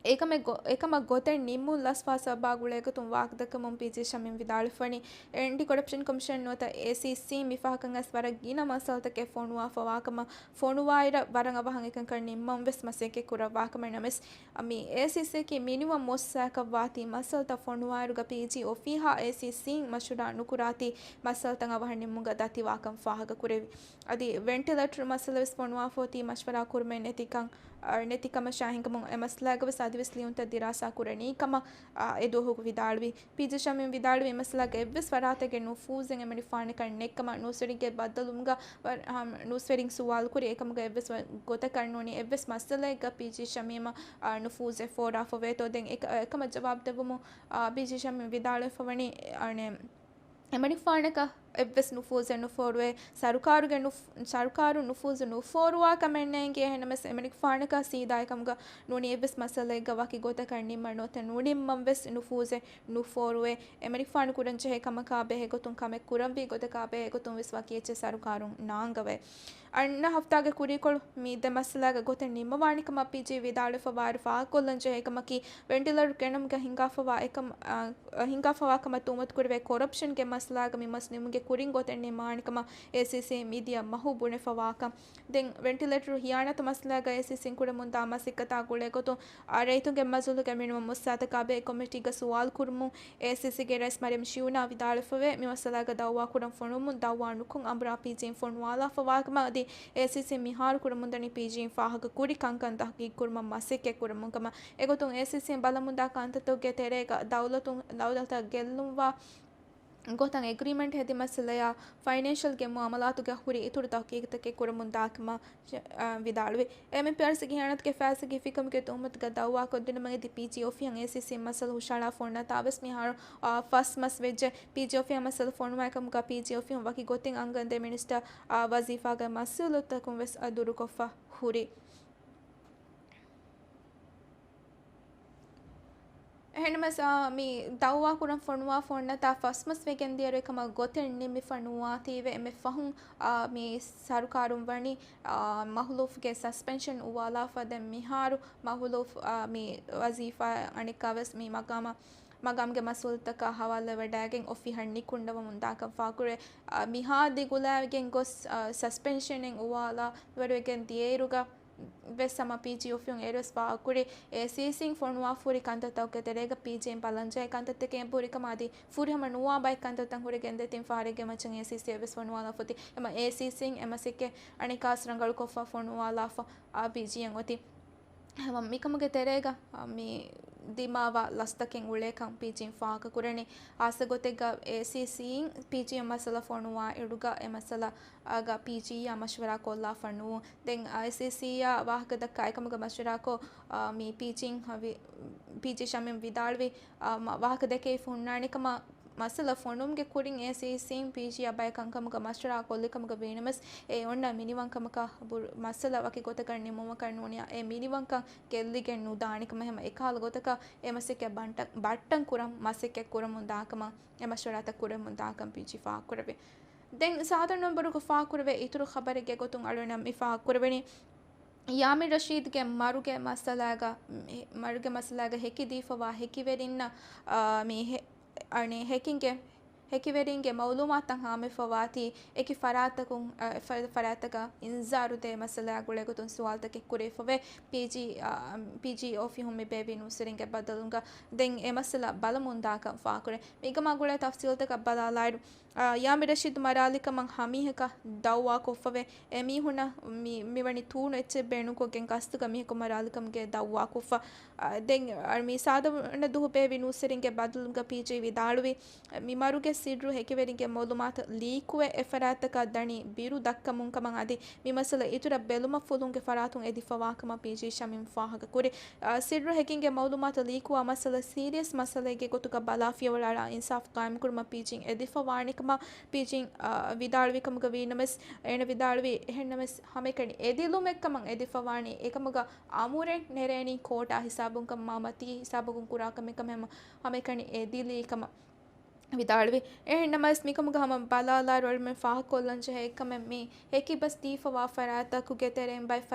އެކަމަށް ގޮ-، އެކަމަށް ގޮތެއް ނިންމުން ލަސްވާ ސަބަބާ ގުޅޭގޮތުން ވާހަކަދައްކަމުން ޕީޖީ ޝަމީމް ވިދާޅުވެފަވަނީ، އެންޓި ކޮރަޕްޝަން ކޮމިޝަން ނުވަތަ އޭސީސީ މި ފަހަކަށް އައިސް ވަރަށް ގިނަ މައްސަލަތަކެއް ފޮނުވާފަވާކަމަށް، ފޮނުވާއިރަށް ވަރަށް އަވަހަށް އެކަންކަން ނިންމަން ވެސް މަސައްކަތް ކުރައްވާކަމަށް. ނަމަވެސް، މި އޭސީސީއަކީ މިނިވަން މުއައްސަސާއަކަށް ވާތީ މައްސަލަތައް ފޮނުވާއިރުގަ ޕީޖީ އޮފީހާ އޭސީސީން މަޝްވަރާ ނުކުރާތީ މައްސަލަތައް އަވަހަށް ނިންމުމުގަ ދަތިވާކަން ފާހަގަކުރެވި. އަދި ވެންޓިލޭޓަރު މައްސަލަވެސް ފޮނުވާފައޮތީ މަޝްވަރާ ކުރުމެއް ނެތިކަން، އަ، ނެތިކަމަށާ ހިނގަމުން އެ މައްސަލާގަވެސް އަދިވެސް ލިޔުންތައް ދިރާސާ ކުރަނީ ކަމަށް، އަ، އެދުވަހު ވިދާޅުވި. ޕީޖީ ޝަމީމް ވިދާޅުވީ މައްސަލާގެ އެއްވެސް ފަރާތެއްގެ ނުފޫޒެއް އެމަނިކުފާނަކަށް ނެތްކަމަށް. ނޫސްވެރިންގެ ބައްދަލުވުމުގަ ވަ-، ހަމް، ނޫސްވެރިން ސުވާލުކުރި އެކަމުގަ އެއްވެސް ވަ-، ގޮތަކަށް ނޫނީ އެއްވެސް މައްސަލައެއްގަ ޕީޖީ ޝަމީމަށް، އަ، ނުފޫޒެއް ފޯރާފަވޭތޯ. ދެން އެކަ-، އެކަމަށް ޖަވާބު ދެއްވުމުން، އަ، ޕީޖީ ޝަމީމް ވިދާޅުވެފަވަނީ، އަނެއް، އެމަނިކުފާނަކަށް އެއްވެސް ނުފޫޒެއް ނުފޯރުވޭ. ސަރުކާރުގެ ނުފް-، ސަރުކާރު ނުފޫޒު ނުފޯރުވާ ކަމެއް ނޭނގޭ. އެހެންނަމަވެސް، އެމަނިކުފާނަކަށް ސީދާ އެކަމުގަ ނޫނީ އެއްވެސް މައްސަލައެއްގަ ވަކި ގޮތަކަށް ނިންމަން ނުވަތަ ނުނިންމަން ވެސް ނުފޫޒެއް ނުފޯރުވޭ. އެމަނިކުފާނު ކުރަންޖެހޭ ކަމަކާ ބެހޭގޮތުން ކަމެއް ކުރަންވީ ގޮތަކާ ބެހޭގޮތުން ވެސް ވަކި އެއްޗެއް ސަރުކާރުން ނާންގަވޭ. އަންނަ ހަފްތާގެ ކުރީކޮޅު މި ދެ މައްސަލާގެ ގޮތެއް ނިންމަވާނެ ކަމަށް ޕީޖީ ވިދާޅުވެފަވާއިރު، ފާހަގަކޮށްލަންޖެހޭ ކަމަކީ، ވެންޓިލޭޓަރު ގެނަމުގަ ހިނގާފަވާ އެކަމަށް، އަ، ހިނގާފަވާ ކަމަށް ތުހުމަތުކުރެވޭ ކޮރަޕްޝަންގެ މައްސަލާގަ މި މަސް ނިމުމުގެ ކުރިން ގޮތެއް ނިންމާނެ ކަމަށް އޭސީސީ މިދިޔަ މަހު ބުނެފަވާކަން. ދެން ވެންޓިލޭޓަރު ހިޔާނާތު މައްސަލާގަ އޭސީސީން ކުރަމުންދާ މަސައްކަތާ ގުޅޭގޮތުން، އާ، ރައްޔިތުންގެ މަޖިލީހުގެ މިނިވަން މުއައްސަސާތަކާ ބެހޭ ކޮމިޓީގަ ސުވާލު ކުރުމުން، އޭސީސީގެ ރައީސް މަރިޔަމް ޝިޔުނާ ވިދާޅުވެފަވޭ، މި މައްސަލާގަ ދައުވާ ކުރަން ފޮނުވުމުން ދައުވާ ނުކޮށް އަނބުރާ ޕީޖީން ފޮނުވާލާފަވާކަމަށް އަދި އޭސީސީ މިހާރު ކުރަމުންދަނީ ޕީޖީން ފާހަގަ ކުރި ކަންކަން ތަހުގީގު ކުރުމަށް މަސައްކަތް ކުރަމުން ކަމަށް. އެގޮތުން އޭސީސީން ބަލަމުންދާ ކަންތައްތަކުގެ ތެރޭގަ ދައުލަތުން، ދައުލަތަށް ގެއްލުންވާ ގޮތަށް އެގްރިމެންޓް ހެދި މައްސަލަޔާ ފައިނޭންޝަލްގެ މުއާމަލާތުގެ ހުރި އިތުރު ތަހުގީގުތަކެއް ކުރަމުންދާކަމަށް، އަ، ވިދާޅުވި. އެމްއެމްޕީއާރްސީގެ ހިޔާނަތުގެ ފައިސާގެ ހިފިކަމުގެ ތުހުމަތުގަ ދައުވާކޮށްދިނުމަށް އެދި ޕީޖީ އޮފީހަށް އޭސީސީ މައްސަލަ ހުށަހަޅާފަ އޮންނަ ތާވެސް މިހާރު، އަ، ފަސް މަސް ވެއްޖެ. ޕީޖީ އޮފީހަށް މައްސަލަ ފޮނުވާ ކަމުގަ ޕީޖީ އޮފީހުން ވަކި ގޮތެއް އަންގަންދޭ މިނިސްޓަރ، އަ، ވަޒީފާގެ މަސްއޫލުތަކުން ވެސް، އަ، ދުރުކޮށްފަ ހުރި. އެހެންނަމަސް، އާ، މި ދައުވާ ކުރަން ފޮނުވާފަ އޮންނަތާ ފަސް މަސް ވެގެން ދިޔައިރު އެކަމަށް ގޮތެއް ނިންމިފަ ނުވާތީވެ އެންމެ ފަހުން، އާ، މި ސަރުކާރުން ވަނީ، އާ، މަހުލޫފްގެ ސަސްޕެންޝަން އުވާލާފަ. ދެން މިހާރު މަހުލޫފް، އާ، މި ވަޒީފާ އަނެއްކާވެސް މި މަގާމަށް، މަގާމްގެ މަސްއޫލުތަކާ ހަވާލުވެވަޑައިގެން އޮފީހަށް ނިކުންނަވަމުން ދާކަން ފާކުރޭ. އާ، މިހާ ދިގުލައިގެން ގޮސް، އާ، ސަސްޕެންޝަނެއް އުވާލާ ވަރުވެގެން ދިޔައިރުގަ، ވެސް ހަމަ ޕީޖީ އޮފީހުން އޭރުވެސް ފާހަގަކުރި، އޭސީސީން ފޮނުވާފަ ހުރި ކަންތައްތަކުގެ ތެރޭގަ ޕީޖީއިން ބަލަންޖެހޭ ކަންތައްތަކެއް އެބަހުރި ކަމަށް އަދި ފުރިހަމަ ނުވާ ބައެއް ކަންތައްތައް ހުރެގެންދޭ. ތިން ފަހަރެއްގެ މައްޗަށް އޭސީސީ އެއްވެސް ފޮނުވާލާފަ އޮތީ. އެމަ އޭސީސީން އެ މަސައްކަތް އަނެއްކާސް ރަނގަޅުކޮށްފަ ފޮނުވާލާފަ، އާ، ޕީޖީއިން އޮތީ. ހަމަ މިކަމުގެ ތެރޭގަ، އާ، މި ދިމާވާ ލަސްތަކެއް އުޅޭކަން ޕީޖީއިން ފާހަގަކުރަނީ. ހާއްސަ ގޮތެއްގަ އޭސީސީއިން ޕީޖީއަށް މައްސަލަ ފޮނުވާ އިރުގަ އެ މައްސަލަ އާގަ ޕީޖީއާ މަޝްވަރާ ކޮށްލާފަ ނޫން. ދެން އޭސީސީއާ ވާހަކަ ދައްކާ އެކަމުގަ މަޝްވަރާކޮށް، އާ، މި ޕީޖީއިން ހަވި-، ޕީޖީ ޝަމީމް ވިދާޅުވި، އާ، މަ-، ވާހަކަ ދެކެވިފަ ހުންނާނެ ކަމަށް މައްސަލަ ފޮނުވުމުގެ ކުރިން އޭސީސީން ޕީޖީއާ ބައެއް ކަންކަމުގަ މަޝްވަރާ ކޮށްލި ކަމުގަ ވީނަމަސް، އެ އޮންނަ މިނިވަންކަމަކަށް ބުރު-، މައްސަލަ ވަކި ގޮތަކަށް ނިމުމަކަށް ނޫނިއްޔާ، އެ މިނިވަންކަން ގެއްލިގެން ނުދާނެ ކަމަށް ހަމަ އެކަހަލަ ގޮތަކަށް އެ މަސައްކަތް ބަންޓަ-، ބައްޓަން ކުރަން މަސައްކަތް ކުރަމުން ދާކަމަށް އެ މަޝްވަރާތައް ކުރަމުން ދާކަން ޕީޖީ ފާހަގަކުރެއްވި. ދެން ސާދަން ނަންބަރުގަ ފާހަގަކުރެވޭ އިތުރު ޚަބަރެއްގެ ގޮތުން އަޅުގަނޑަށް މި ފާހަގަކުރެވެނީ، ޔާމިން ރަޝީދުގެ މަރުގެ މައްސަލާގަ، މަރުގެ މައްސަލާގަ ހެކި ދީފަވާ ހެކިވެރިންނަށް، އާ، މި ހެ-، އަނެއް ހެކިންގެ، ހެކިވެރިންގެ މައުލޫމާތުތައް ހާމަވެފަވާތީ އެކި ފަރާތަކުން، އަ، ފަ-، ފަރާތަކަށް އިންޒާރު ދޭ މައްސަލާ ގުޅޭގޮތުން ސުވާލުތަކެއް ކުރެވިފަވޭ. ޕީޖީ، އަ، ޕީޖީ އޮފީހުން މި ބޭއްވި ނޫސްވެރިންގެ ބައްދަލުގަ ދެން އެ މައްސަލަ ބަލަމުން ދާކަން ފާހަގަކުރޭ. މީގަ މާ ގުޅޭ ތަފްސީލުތަކަށް ބަލާލާއިރު، އާ، ޔާމިން ރަޝީދު މަރާލިކަމަށް ހަމީހަކަށް ދައުވާކޮށްފަވޭ. އެމީހުނަށް މި-، މިވަނީ ތޫނު އެއްޗެއް ބޭނުންކޮށްގެން ގަސްތުގަ މީހަކު މަރާލިކަމުގެ ދައުވާކޮށްފަ. އާ، ދެން، އަ، މި ސާދަ ދުވަހު ބޭއްވި ނޫސްވެރިންގެ ބައްދަލުގަ ޕީޖީ ވިދާޅުވި، މި މަރުގެ ސިއްރު ހެކިވެރިންގެ މައުލޫމާތު ލީކުވެ އެފަރާތްތަކަށް ދަނީ ބިރު ދައްކަމުން ކަމަށް އަދި މި މައްސަލަ އިތުރަށް ބެލުމަށް ފުލުހުންގެ ފަރާތުން އެދިފަވާކަމަށް ޕީޖީ ޝަމީމް ފާހަގަކުރި. އާ، ސިއްރު ހެކިންގެ މައުލޫމާތު ލީކުވާ މައްސަލަ ސީރިއަސް މައްސަލައެއްގެ ގޮތުގަ ބަލާ ފިޔަވަޅު އަޅާ އިންސާފު ޤާއިމުކުރުމަށް ޕީޖީން އެދިފަވާނެކަމަށް ޕީޖީން، އާ، ވިދާޅުވިކަމުގަ ވީނަމަސް، އޭނަ ވިދާޅުވީ އެހެންނަމަސް ހަމައެކަނި އެދިލުމެއްކަމަށް އެދިފަވާނީ އެކަމުގަ އަމުރެއް ނެރޭނީ ކޯޓާ ހިސާބުން ކަމަށް މާ މަތީ ހިސާބަކުން ކުރާ ކަމެއް ކަމަށް ހަމަ-، ހަމައެކަނި އެދިލީ ކަމަށް ވިދާޅުވި. އެހެންނަމަވެސް މިކަމުގަ ހަމަ ބަލާލާއިރު އަޅުމެން ފާހަގަކޮށްލަންޖެހޭ އެއްކަމެއް މި ހެކިބަސް ދީފަވާ ފަރާތްތަކުގެ ތެރެއިން ބައެއް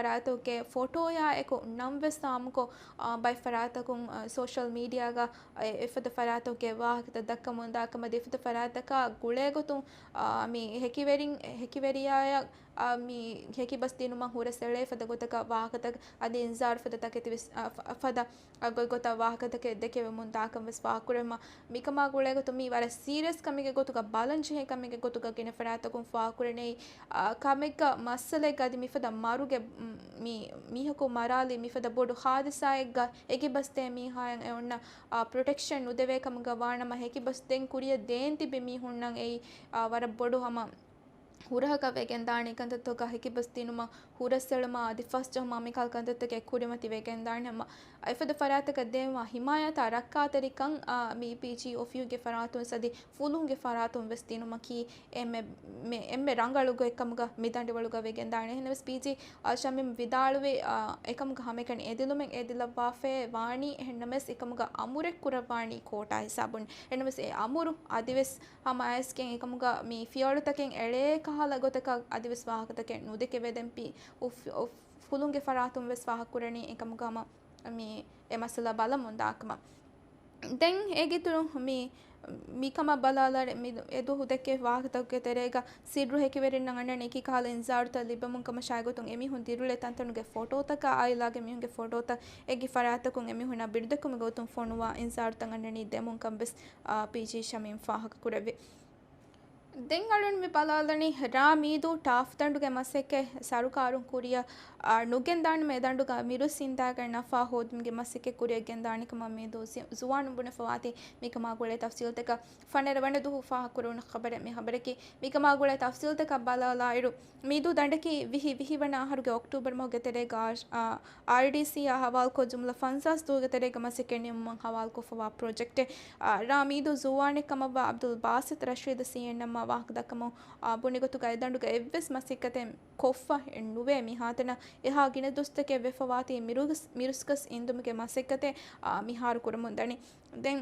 ފޮޓޯޔާ އެކު ނަންވެސް އާއްމުކޮށް، އާ، ބައެއް ފަރާތްތަކުން، އާ، ސޯޝަލް މީޑިއާގަ އެ-، އެފަދަ ފަރާތަކުގެ ވާހަކަތައް ދައްކަމުންދާ ކަމަށް އެފަދަ ފަރާތްތަކާ ގުޅޭގޮތުން، އާ، މި ހެކިވެރިން، ހެކިވެރިޔާޔަށް، އާ، މި ހެކިބަސް ދިނުމަށް ހުރަސް އެޅޭ ފަދަ ގޮތަކަށް ވާހަކަތައް އަދި އިންޒާރު ފަދަ ތަކެތި ވެސް، އާ، ފަ-، ފަދަ އަ، ގޮތްގޮތަށް ވާހަކަތަކެއް ދެކެވެމުން ދާކަން ވެސް ފާހަގަކުރެވުމަށް މިކަމާ ގުޅޭގޮތުން މީ ވަރަށް ސީރިއަސް ކަމެއްގެ ގޮތުގަ ބަލަންޖެހޭ ކަމެއްގެ ގޮތުގަ ގިނަ ފަރާތަކުން ފާހަގަކުރަނީ، އަ، ކަމެއްގަ މައްސަލައެއްގަ އަދި މިފަދަ މަރުގެ، މް، މި މީހަކު މަރާލި މިފަދަ ބޮޑު ހާދިސާއެއްގަ އެކިބަސްދޭ މީހާޔަށް އެ އޮންނަ، އަ، ޕްރޮޓެކްޝަން ނުދެވޭ ކަމުގަ ވާނަމަ ހެކިބަސް ދޭން ކުރިއަށް ދޭން ތިބި މީހުންނަށް އެއީ، އަ، ވަރަށް ބޮޑު ހަމަ ހުރަހަކަށް ވެގެންދާނެ ކަންތައްތަކަށް ހެކިބަސް ދިނުމަށް ހުރަސްއެޅުމާ އަދި ފަސްޖެހުމާ މިކަހަލަ ކަންތައްތަކެއް ކުރިމަތި ވެގެންދާނެ ހަމަ އެފަދަ ފަރާތަކަށް ދޭންވާ ހިމާޔަތާ ރައްކާތެރިކަން، އާ، މި ޕީޖީ އޮފީހުގެ ފަރާތުން އަދި ފުލުހުންގެ ފަރާތުން ވެސް ދިނުމަކީ އެންމެ، މެ-، އެންމެ ރަނގަޅު ގޮތްކަމުގަ މި ދަނޑިވަޅުގަ ވެގެންދާނެ. އެހެންނަމަވެސް ޕީޖީ، އާ، ޝަމީމް ވިދާޅުވި، އާ، އެކަމުގަ ހަމައެކަނި އެދިލުމެއް އެދިލައްވާފައި ވާނީ، އެހެންނަމަވެސް އެކަމުގަ އަމުރެއް ކުރައްވާނީ ކޯޓާ ހިސާބުން. އެހެންނަމަވެސް އެ އަމުރު އަދިވެސް ހަމައައިސްގެން އެކަމުގަ މި ފިޔަވަޅުތަކެއް އެޅޭ ކަހަލަ ގޮތަކަށް އަދިވެސް ވާހަކަތަކެއް ނުދެކެވޭ. ދެން ޕީ އޮފް-، އޮފް-، ފުލުންގެ ފަރާތުން ވެސް ފާހަގަކުރަނީ އެކަމުގަ ހަމަ މި އެ މައްސަލަ ބަލަމުން ދާކަމަށް. ދެން އޭގެއިތުރު މި، މިކަމަށް ބަލާލާރެ މި އެދުވަހު ދެއްކޭ ވާހަކަތަކުގެ ތެރޭގަ ސިއްރު ހެކިވެރިންނަށް އަންނަނީ އެކި ކަހަލަ އިންޒާރުތައް ލިބެމުން ކަމަށާއި ގޮތުން އެމީހުން ދިރިއުޅޭ ތަންތަނުގެ ފޮޓޯތަކާ އާއިލާގެ މީހުންގެ ފޮޓޯތައް އެކި ފަރާތަކުން އެމީހުންނާ ބިރުދެއްކުމުގެ ގޮތުން ފޮނުވާ އިންޒާރުތައް އަންނަނީ ދެމުން ކަން ވެސް، އާ، ޕީޖީ ޝަމީމް ފާހަގަކުރެއްވި. ދެން އަޅުން މި ބަލާލަނީ ރ. މީދޫ ޓާފް ދަނޑުގެ މަސައްކަތް ސަރުކާރުން ކުރިއަށް، ނުގެންދާނަމޭ ދަނޑުގަ މިރުސް އިންދާގެން ނަފާ ހޯދުމުގެ މަސައްކަތް ކުރިއަށް ގެންދާނެ ކަމަށް މިއަދު ޒު-، ޒުވާނުން ބުނެފަވާތީ. މިކަމާ ގުޅޭ ތަފްސީލުތަކަށް ފަނަރަ ވަނަ ދުވަހު ފާހަގަކުރެވުނު ޚަބަރެއް މި ޚަބަރަކީ. މިކަމާ ގުޅޭ ތަފްސީލުތަކަށް ބަލާލާއިރު، މިދޫ ދަނޑަކީ ވިހި، ވިހި ވަނަ އަހަރުގެ އޮކްޓޫބަރު މަހުގެ ތެރޭގަ އާ، އާރްޑީސީއާ ހަވާލުކޮށް ޖުމްލަ ފަންސާސް ދުވަހުގެ ތެރޭގަ މަސައްކަތް ނިމުމަށް ހަވާލުކޮށްފަވާ ޕްރޮޖެކްޓެއް. އާ، ރ. މީދޫ ޒުވާނެއް ކަމަށްވާ އަބްދުލް ބާސިތް ރަޝީދު ސީއެންއެމްއާ ވާހަކަ ދައްކަމުން، އާ، ބުނި ގޮތުގައި ދަނޑުގަ އެއްވެސް މަސައްކަތެއް ކޮށްފަ ނުވޭ މިހާތަނަށް. އެހާ ގިނަ ދުވަސްތަކެއް ވެފަވާތީ މިރުސް-، މިރުސްގަސް އިންދުމުގެ މަސައްކަތެއް، އާ، މިހާރު ކުރަމުން ދަނީ. ދެން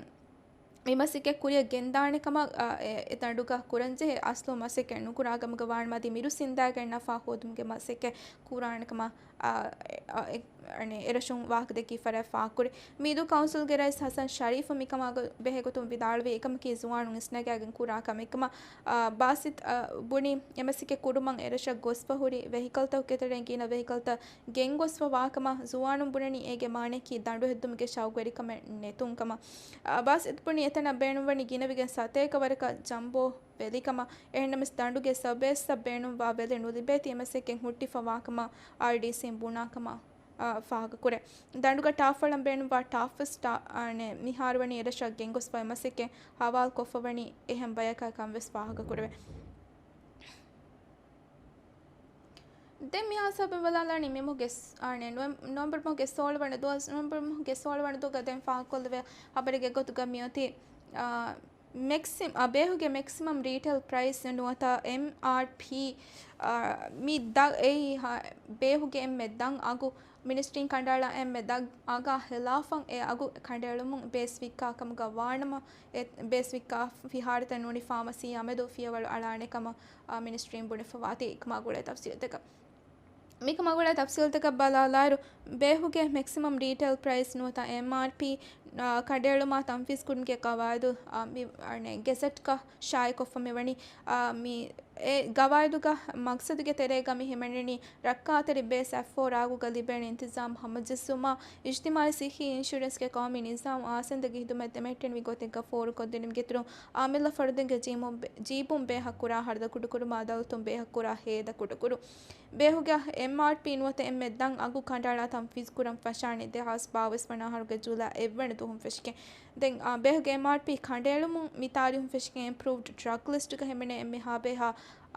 މި މަސައްކަތް ކުރިއަށް ގެންދާނެ ކަމަށް، އާ، އެ، އެ ދަނޑުގަ ކުރަންޖެހޭ އަސްލު މަސައްކަތް ނުކުރާ ކަމުގަ ވާނަމަ އަދި މިރުސް އިންދާގެން ނަފާ ހޯދުމުގެ މަސައްކަތް ކުރާނެ ކަމަށް، އާ، އެ، އާ، އެ، އަނެ، އެރަށުން ވާހަކަދެއްކި ފަރާތް ފާހަގަކުރި. މީދޫ ކައުންސިލްގެ ރައީސް ހަސަން ޝަރީފު މިކަމާ ބެހޭގޮތުން ވިދާޅުވީ، އެކަމަކީ ޒުވާނުން އިސްނަގާގެން ކުރާ ކަމެއް ކަމަށް. އާ، ބާސިތް، އާ، ބުނި، އެމަސައްކަތް ކުރުމަށް އެރަށަށް ގޮސްފަ ހުރި ވެހިކަލްތަކުގެ ތެރެއިން ގިނަ ވެހިކަލްތައް ގެންގޮސްފަ ވާކަމަށް ޒުވާނުން ބުނަނީ، އޭގެ މާނައަކީ ދަނޑުހެއްދުމުގެ ޝައުގުވެރިކަމެއް ނެތުން ކަމަށް. އާ، ބާސިތް ބުނި، އެތަނަށް ބޭނުންވަނީ ގިނަވެގެން ސަތޭކަ ވަރަކަށް ޖަމްބޯ ވެލިކަމަށް. އެހެންނަމަވެސް، ދަނޑުގެ ސަބޭސްއަށް ބޭނުންވާ ވެލި ނުލިބޭތީ އެމަސައްކަތް ހުއްޓިފަ ވާކަމަށް އާރްޑީސީން ބުނާކަމަށް، އާ، ފާހަގަކުރޭ. ދަނޑުގަ ޓާފް އަޅަން ބޭނުންވާ ޓާފް ވެސް ޓާ-، އަނެ، މިހާރު ވަނީ އެރަށަށް ގެންގޮސްފަ އެމަސައްކަތް ހަވާލުކޮށްފަ ވަނީ އެހެން ބަޔަކާ ކަން ވެސް ފާހަގަކުރެވޭ. ދެން މި ހިސާބުން ބަލާލާނީ މިމަހުގެ ސް-، އަނެ، ނުވެ-، ނޮވެމްބަރު މަހުގެ ސޯޅަ ވަނަ ދުވަސް، ނޮވެމްބަރު މަހުގެ ސޯޅަ ވަނަ ދުވަހުގަ ދެން ފާހަގަކޮށްލެވޭ ހަބަރެއްގެ ގޮތުގަ މިއޮތީ، އާ، މެކްސި-، އާ، ބޭހުގެ މެކްސިމަމް ރީޓެއިލް ޕްރައިސް ނުވަތަ އެމްއާރްޕީ، އާ، މި ދަށް އެއީ ހަ-، ބޭހުގެ އެންމެ ދަށް އަގު މިނިސްޓްރީން ކަނޑައަޅާ އެންމެ ދަށް އަގާ ހިލާފަށް އެ އަގު ކަނޑައެޅުމުން ބޭސް ވިއްކާ ކަމުގަ ވާނަމަ، އެ ބޭސް ވިއްކާ ފިހާރަތައް ނޫނީ ފާމަސީއާ މެދު ފިޔަވަޅު އަޅާނެ ކަމަށް، އާ، މިނިސްޓްރީން ބުނެފަވާތީ. މިކަމާ ގުޅޭ ތަފްސީލުތަކަށް، މިކަމާ ގުޅޭ ތަފްސީލުތަކަށް ބަލާލާއިރު، ބޭހުގެ މެކްސިމަމް ރީޓެއިލް ޕްރައިސް ނުވަތަ އެމްއާރްޕީ، އާ، ކަނޑައެޅުމާ ތަންފީޒް ކުރުމުގެ ގަވާއިދު، އާ، މި، އަނެ، ގެޒެޓްގަ ޝާއި ކޮށްފަ މިވަނީ، އާ، މި އެ ގަވާއިދުގަ މަގްސަދުގެ ތެރޭގަ މި ހިމެނެނީ، ރައްކާތެރި ބޭސް އެފްއޯ ރާގުގަ ލިބޭނެ އިންތިޒާމް ހަމަޖެއްސުމާ، އިޖްތިމާއީ ސިއްހީ އިންޝުރެންސްގެ ޤައުމީ ނިޒާމް އާ ސަނދުގެ ހިދުމަތް ދެމެހެއްޓެނިވި ގޮތެއްގަ ފޯރުކޮށްދިނުމުގެ އިތުރުން، އާ، މިއްލަ ފަރުދުންގެ ޖީބުން ބޭ-، ޖީބުން ބޭހައްކުރާ ހަރަދަ ކުޑަކުރުމާ، އަދާލަތުން ބޭހައްކުރާ ހޭދަ ކުޑަކުރު. ބޭހުގެ އެމްއާރްޕީ ނުވަތަ އެންމެ ދަށް އަގު ކަނޑައަޅާ ތަންފީޒް ކުރަން ފަށާނީ ދެހާސް ބާވީސް ވަނަ އަހަރުގެ ޖޫލައި އެއްވަނަ ދުވަހުން ފެށިގެން. ދެން، އާ، ބޭހުގެ އެމްއާރްޕީ ކަނޑައެޅުމުން މި ތާރީހުން ފެށިގެން އެޕްރޫވްޑް ޑްރަގް ލިސްޓުގަ ހިމެނޭ އެންމެހާ ބޭހާ،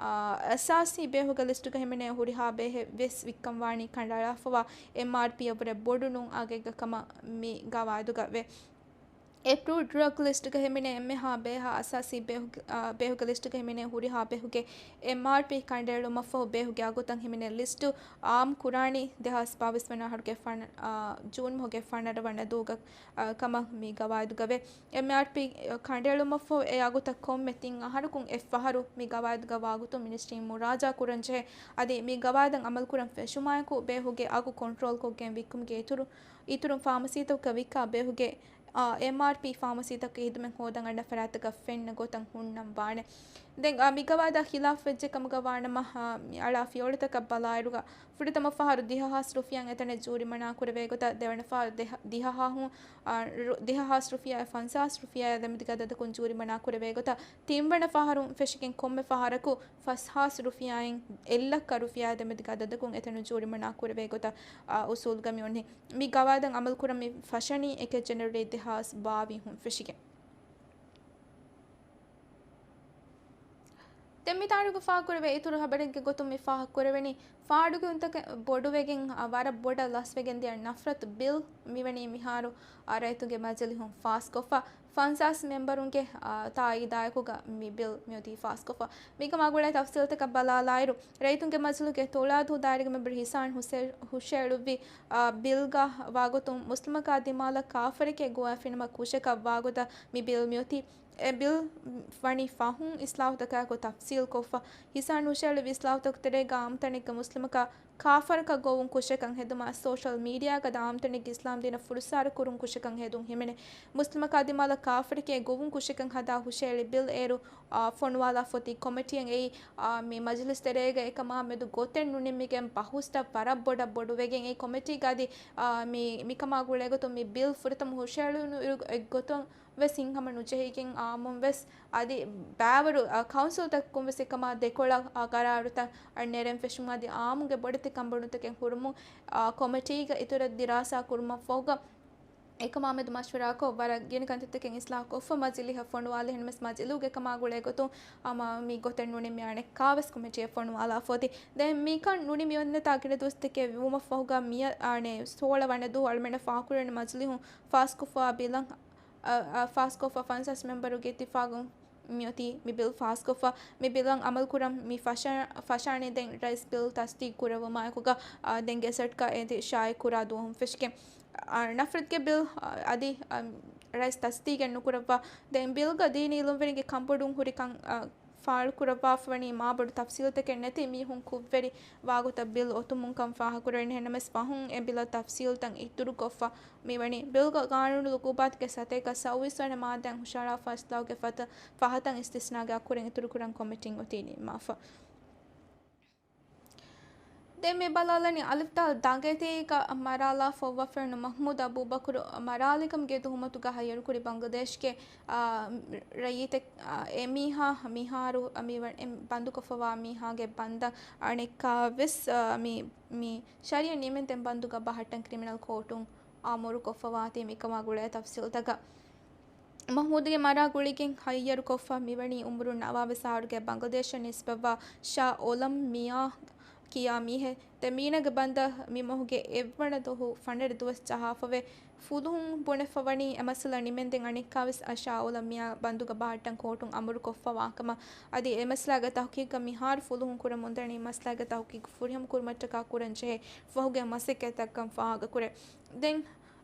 އާ، އަސާސީ ބޭހުގެ ލިސްޓުގަ ހިމެނޭ ހުރިހާ ބޭހެއް ވެސް ވިއްކަން ވާނީ ކަނޑައަޅާފަވާ އެމްއާރްޕީއަށްވުރެ ބޮޑު ނޫން އަގެއްގަ ކަމަށް މި ގަވާއިދުގަ ވޭ. އެޕްރޫވްޑް ޑްރަގް ލިސްޓުގަ ހިމެނޭ އެންމެހާ ބޭހާ އަސާސީ ބޭހުގެ، އާ، ބޭހުގެ ލިސްޓުގަ ހިމެނޭ ހުރިހާ ބޭހުގެ އެމްއާރްޕީ ކަނޑައެޅުމަށްފަހު ބޭހުގެ އަގުތައް ހިމެނޭ ލިސްޓު އާއްމު ކުރާނީ ދެހާސް ބާވީސް ވަނަ އަހަރުގެ ފަނަ-، އާ، ޖޫން މަހުގެ ފަނަރަ ވަނަ ދުވަހުގަ، އާ، ކަމަށް މި ގަވާއިދުގަ ވޭ. އެމްއާރްޕީ ކަނޑައެޅުމަށްފަހު އެ އަގުތައް ކޮންމެ ތިން އަހަރަކުން އެއްފަހަރު މި ގަވާއިދުގަ ވާގޮތުން މިނިސްޓްރީން މުރާޖާ ކުރަންޖެހޭ. އަދި މި ގަވާއިދަށް އަމަލުކުރަން ފެށުމާއެކު ބޭހުގެ އަގު ކޮންޓްރޯލްކޮށްގެން ވިއްކުމުގެ އިތުރު، އިތުރުން ފާމަސީތަކުގަ ވިއްކާ ބޭހުގެ އާ، އެމްއާރްޕީ ފާމަސީތަކުގެ ހިދުމަތް ހޯދަން އަންނަ ފަރާތްތަކަށް ފެންނަ ގޮތަށް ހުންނަން ވާނެ. ދެން، އާ، މި ގަވާއިދާ ޚިލާފް ވެއްޖެ ކަމުގަ ވާނަމަ، އާ، މި އަޅާ ފިޔަވަޅުތަކަށް ބަލާއިރުގަ، ފުރަތަމަ ފަހަރު ދިހަ ހާސް ރުފިޔާއިން އެތަނެއް ޖޫރިމަނާ ކުރެވޭ ގޮތަށް، ދެވަނަ ފަހަރު ދިހަ، ދިހަ ހާސް ރު-، ދިހަ ހާސް ރުފިޔާއާ ފަންސާސް ރުފިޔާއާ ދެމެދުގަ އަދަދަކުން ޖޫރިމަނާ ކުރެވޭ ގޮތަށް، ތިންވަނަ ފަހަރުން ފެށިގެން ކޮންމެ ފަހަރަކު ފަސް ހާސް ރުފިޔާއިން އެއްލައްކަ ރުފިޔާއާ ދެމެދުގަ އަދަދަކުން އެތަނުން ޖޫރިމަނާ ކުރެވޭ ގޮތަށް، އާ، އުސޫލުގަ މި އޮންނަ މި ގަވާއިދަށް އަމަލުކުރަން މި ފަށަނީ އެކެއް ޖެނުއަރީ ދެހާސް ބާވީސް ފެށިގެން. ދެން މި ތާރީޚު ފާހަގަކުރެވޭ އިތުރު ހަބަރެއްގެ ގޮތުން މި ފާހަގަކުރެވެނީ، ފާޑުގެ އުނދަގޫތަކެއް ބޮޑުވެގެން، އާ، ވަރަށް ބޮޑަށް ލަސްވެގެން ދިޔަ ނަފްރަތު ބިލް މިވަނީ މިހާރު، އާ، ރައްޔިތުންގެ މަޖިލިހުން ފާސްކޮށްފަ. ފަންސާސް މެމްބަރުންގެ، އާ، ތާއީދާއެކުގަ މި ބިލް މިއޮތީ ފާސްކޮށްފަ. މިކަމާ ގުޅޭ ތަފްސީލުތަކަށް ބަލާލާއިރު، ރައްޔިތުންގެ މަޖިލުގެ ތުޅާދޫ ދާއިރާގެ މެމްބަރު ހިސާން ހުސެ-، ހުށައެޅުއްވި، އާ، ބިލްގަ ވާގޮތުން މުސްލިމަކާ ދިމާލަށް ކާފަރެކޭ ގޮވާފިނަމަ ކުށަކަށް ވާގޮތަށް މި ބިލް މިއޮތީ. އެ ބިލް ވަނީ ފަހުން އިސްލާހުތަކާއެކު ތަފްސީލްކޮށްފަ. ހިސާން ހުށައެޅުއްވި އިސްލާހުތަކުގެ ތެރޭގަ އާއްމުތަނެއްގަ މުސްލިމަކާ ކާފަރަކަށް ގޮވުން ކުށަކަށް ހެދުމާ، ސޯޝަލް މީޑިއާގަ އާއްމުތަނެއްގެ އިސްލާމްދީނަށް ފުރުސާރަ ކުރުން ކުށަކަށް ހެދުން ހިމެނޭ. މުސްލިމަކާ ދިމާލަށް ކާފަރެކޭ ގޮވުން ކުށަކަށް ހަދާ ހުށައެޅި ބިލް އޭރު، އާ، ފޮނުވާލާ ފޮތި ކޮމިޓީއަށް އެއީ، އާ، މި މަޖިލިސް ތެރޭގަ އެކަމާ މެދު ގޮތެއް ނުނިންމިގެން ބަހުސްތައް ވަރަށް ބޮޑަށް ބޮޑުވެގެން އެއީ ކޮމިޓީގަ އަދި، އާ، މި، މިކަމާ ގުޅޭގޮތުން މި ބިލް ފުރަތަމަ ހުށައެޅުނު އިރު އެއްގޮތުން ވެސް ހިތްހަމަ ނުޖެހިގެން އާއްމުން ވެސް އަދި ބައިވަރު، އާ، ކައުންސިލްތަކުން ވެސް އެކަމާ ދެކޮޅަށް، އާ، ގަރާރުތައް، އާ، ނެރެން ފެށުމުން އަދި އާއްމުގެ ބޮޑެތި ކަންބޮޑުތަކެއް ހުރުމުން، އާ، ކޮމިޓީގަ އިތުރަށް ދިރާސާ ކުރުމަށް ފަހުގަ އެކަމާމެދު މަޝްވަރާކޮށް، ވަރަށް ގިނަ ކަންތައްތަކެއް އިސްލާހުކޮށްފަ މަޖިލީހަށް ފޮނުވާލި. އެހެންނަމަވެސް މަޖިލީހުގެ ކަމާ ގުޅޭގޮތުން ހަމަ މި ގޮތެއް ނޫނީ މި އަނެއްކާވެސް ކޮމިޓީއެއް ފޮނުވާލާފަ އޮތީ. ދެން މިކަން ނޫނީ މި އޮންނަތާ ގިނަ ދުވަސްތަކެއް ވުމަށްފަހުގަ މިއަ، އާނެ، ސޯޅަ ވަނަ ދުވަހު އަޅުމެންނަށް ފާހަގަކުރެވެނީ މަޖިލީހުން ފާސްކޮށްފަ ބިލަށް، އަ، އަ، ފާސްކޮށްފަ ފަންސާސް މެމްބަރުގެ އިތިފާގުން މިއޮތީ މި ބިލް ފާސްކޮށްފަ، މި ބިލަށް އަމަލުކުރަން މި ފަށާ-، ފަށާނީ ދެން ރައީސް ބިލް ތަސްދީގު ކުރެއްވުމާއެކުގަ، އާ، ދެން ގެޒެޓްގަ އޭތި ޝާއި ކުރާ ދުވަހުން ފެށިގެން. އާ، ނަފްރަތްގެ ބިލް، އާ، އަދި، އާ، ރައީސް ތަސްދީގެއް ނުކުރައްވާ. ދެން ބިލްގަ ދީނީ އިލްމުވެރިންގެ ކަންބޮޑުން ހުރިކަން، އާ، ފާޅުކުރައްވާފަވަނީ މާބޮޑު ތަފްސީލްތަކެއް ނެތި މީހުން ކުށްވެރި ވާގޮތަށް ބިލް އޮތުމުންކަން ފާހަގަކުރެވެނީ. އެހެންނަމަވެސް ފަހުން އެ ބިލަށް ތަފްސީލްތައް އިތުރުކޮށްފަ މިވަނީ. ބިލްގަ ގާނޫނު ލުކުބާތުގެ ސަތޭކަ ސައުވީސް ވަނަ މާއްދާއިން ހުށަހަޅާފަ އިސްލާހުގެ ފަތަ-، ފަހަތަށް އިސްތިސްނާގެ އަކުރެއް އިތުރުކުރަން ކޮމިޓީން އޮތީ ނިންމާފަ. ދެން މި ބަލާލަނީ އަލިފްދާލް ދަނގެތީގަ މަރާލާފަ އޮއްވާފައިވަނީ މަހްމޫދު އަބޫބަކުރު މަރާލިކަމުގެ ތުހުމަތުގަ ހައްޔަރުކުރި ބަނގްލަދޭޝްގެ، އާ، ރައްޔިތެއް، އާ، އެ މީހާ މިހާރު މި ވަ-، އެ ބަންދުކޮށްފަވާ މީހާގެ ބަންދަށް އަނެއްކާވެސް، އާ، މި، މި ޝަރީއަތް ނިމެންދެން ބަންދުގަ ބަހައްޓަން ކްރިމިނަލް ކޯޓުން އަމުރުކޮށްފަވާތީ. މިކަމާ ގުޅޭ ތަފްސީލްތަކަށް މަހްމޫދުގެ މަރާ ގުޅިގެން ހައްޔަރުކޮށްފަ މިވަނީ އުމުރުން ނަވާވީސް އަހަރުގެ ބަނގްލަދޭޝަށް ނިސްބަތްވާ ޝާ އޯލަމް މިޔާ ކިޔާ މީހެއް. ދެ މީނަގެ ބަންދަށް މި މަހުގެ އެއްވަނަ ދުވަހު ފަނަރަ ދުވަސް ޖަހާފަވޭ. ފުލުހުން ބުނެފަވަނީ އެ މައްސަލަ ނިމެންދެން އަނެއްކާވެސް ޝާ އޯލަމް މިޔާ ބަންދުގަ ބަހައްޓަން ކޯޓުން އަމުރުކޮށްފަވާކަމަށް. އަދި އެ މައްސަލާގެ ތަހުޤީޤަށް މިހާރު ފުލުހުން ކުރަމުންދަނީ މައްސަލާގެ ތަހުޤީޤު ފުރިހަމަ ކުރުމަށްޓަކާ ކުރަން ޖެހޭ ފަހުގެ މަސައްކަތްތައްކަން ފާހަގަކުރޭ. ދެން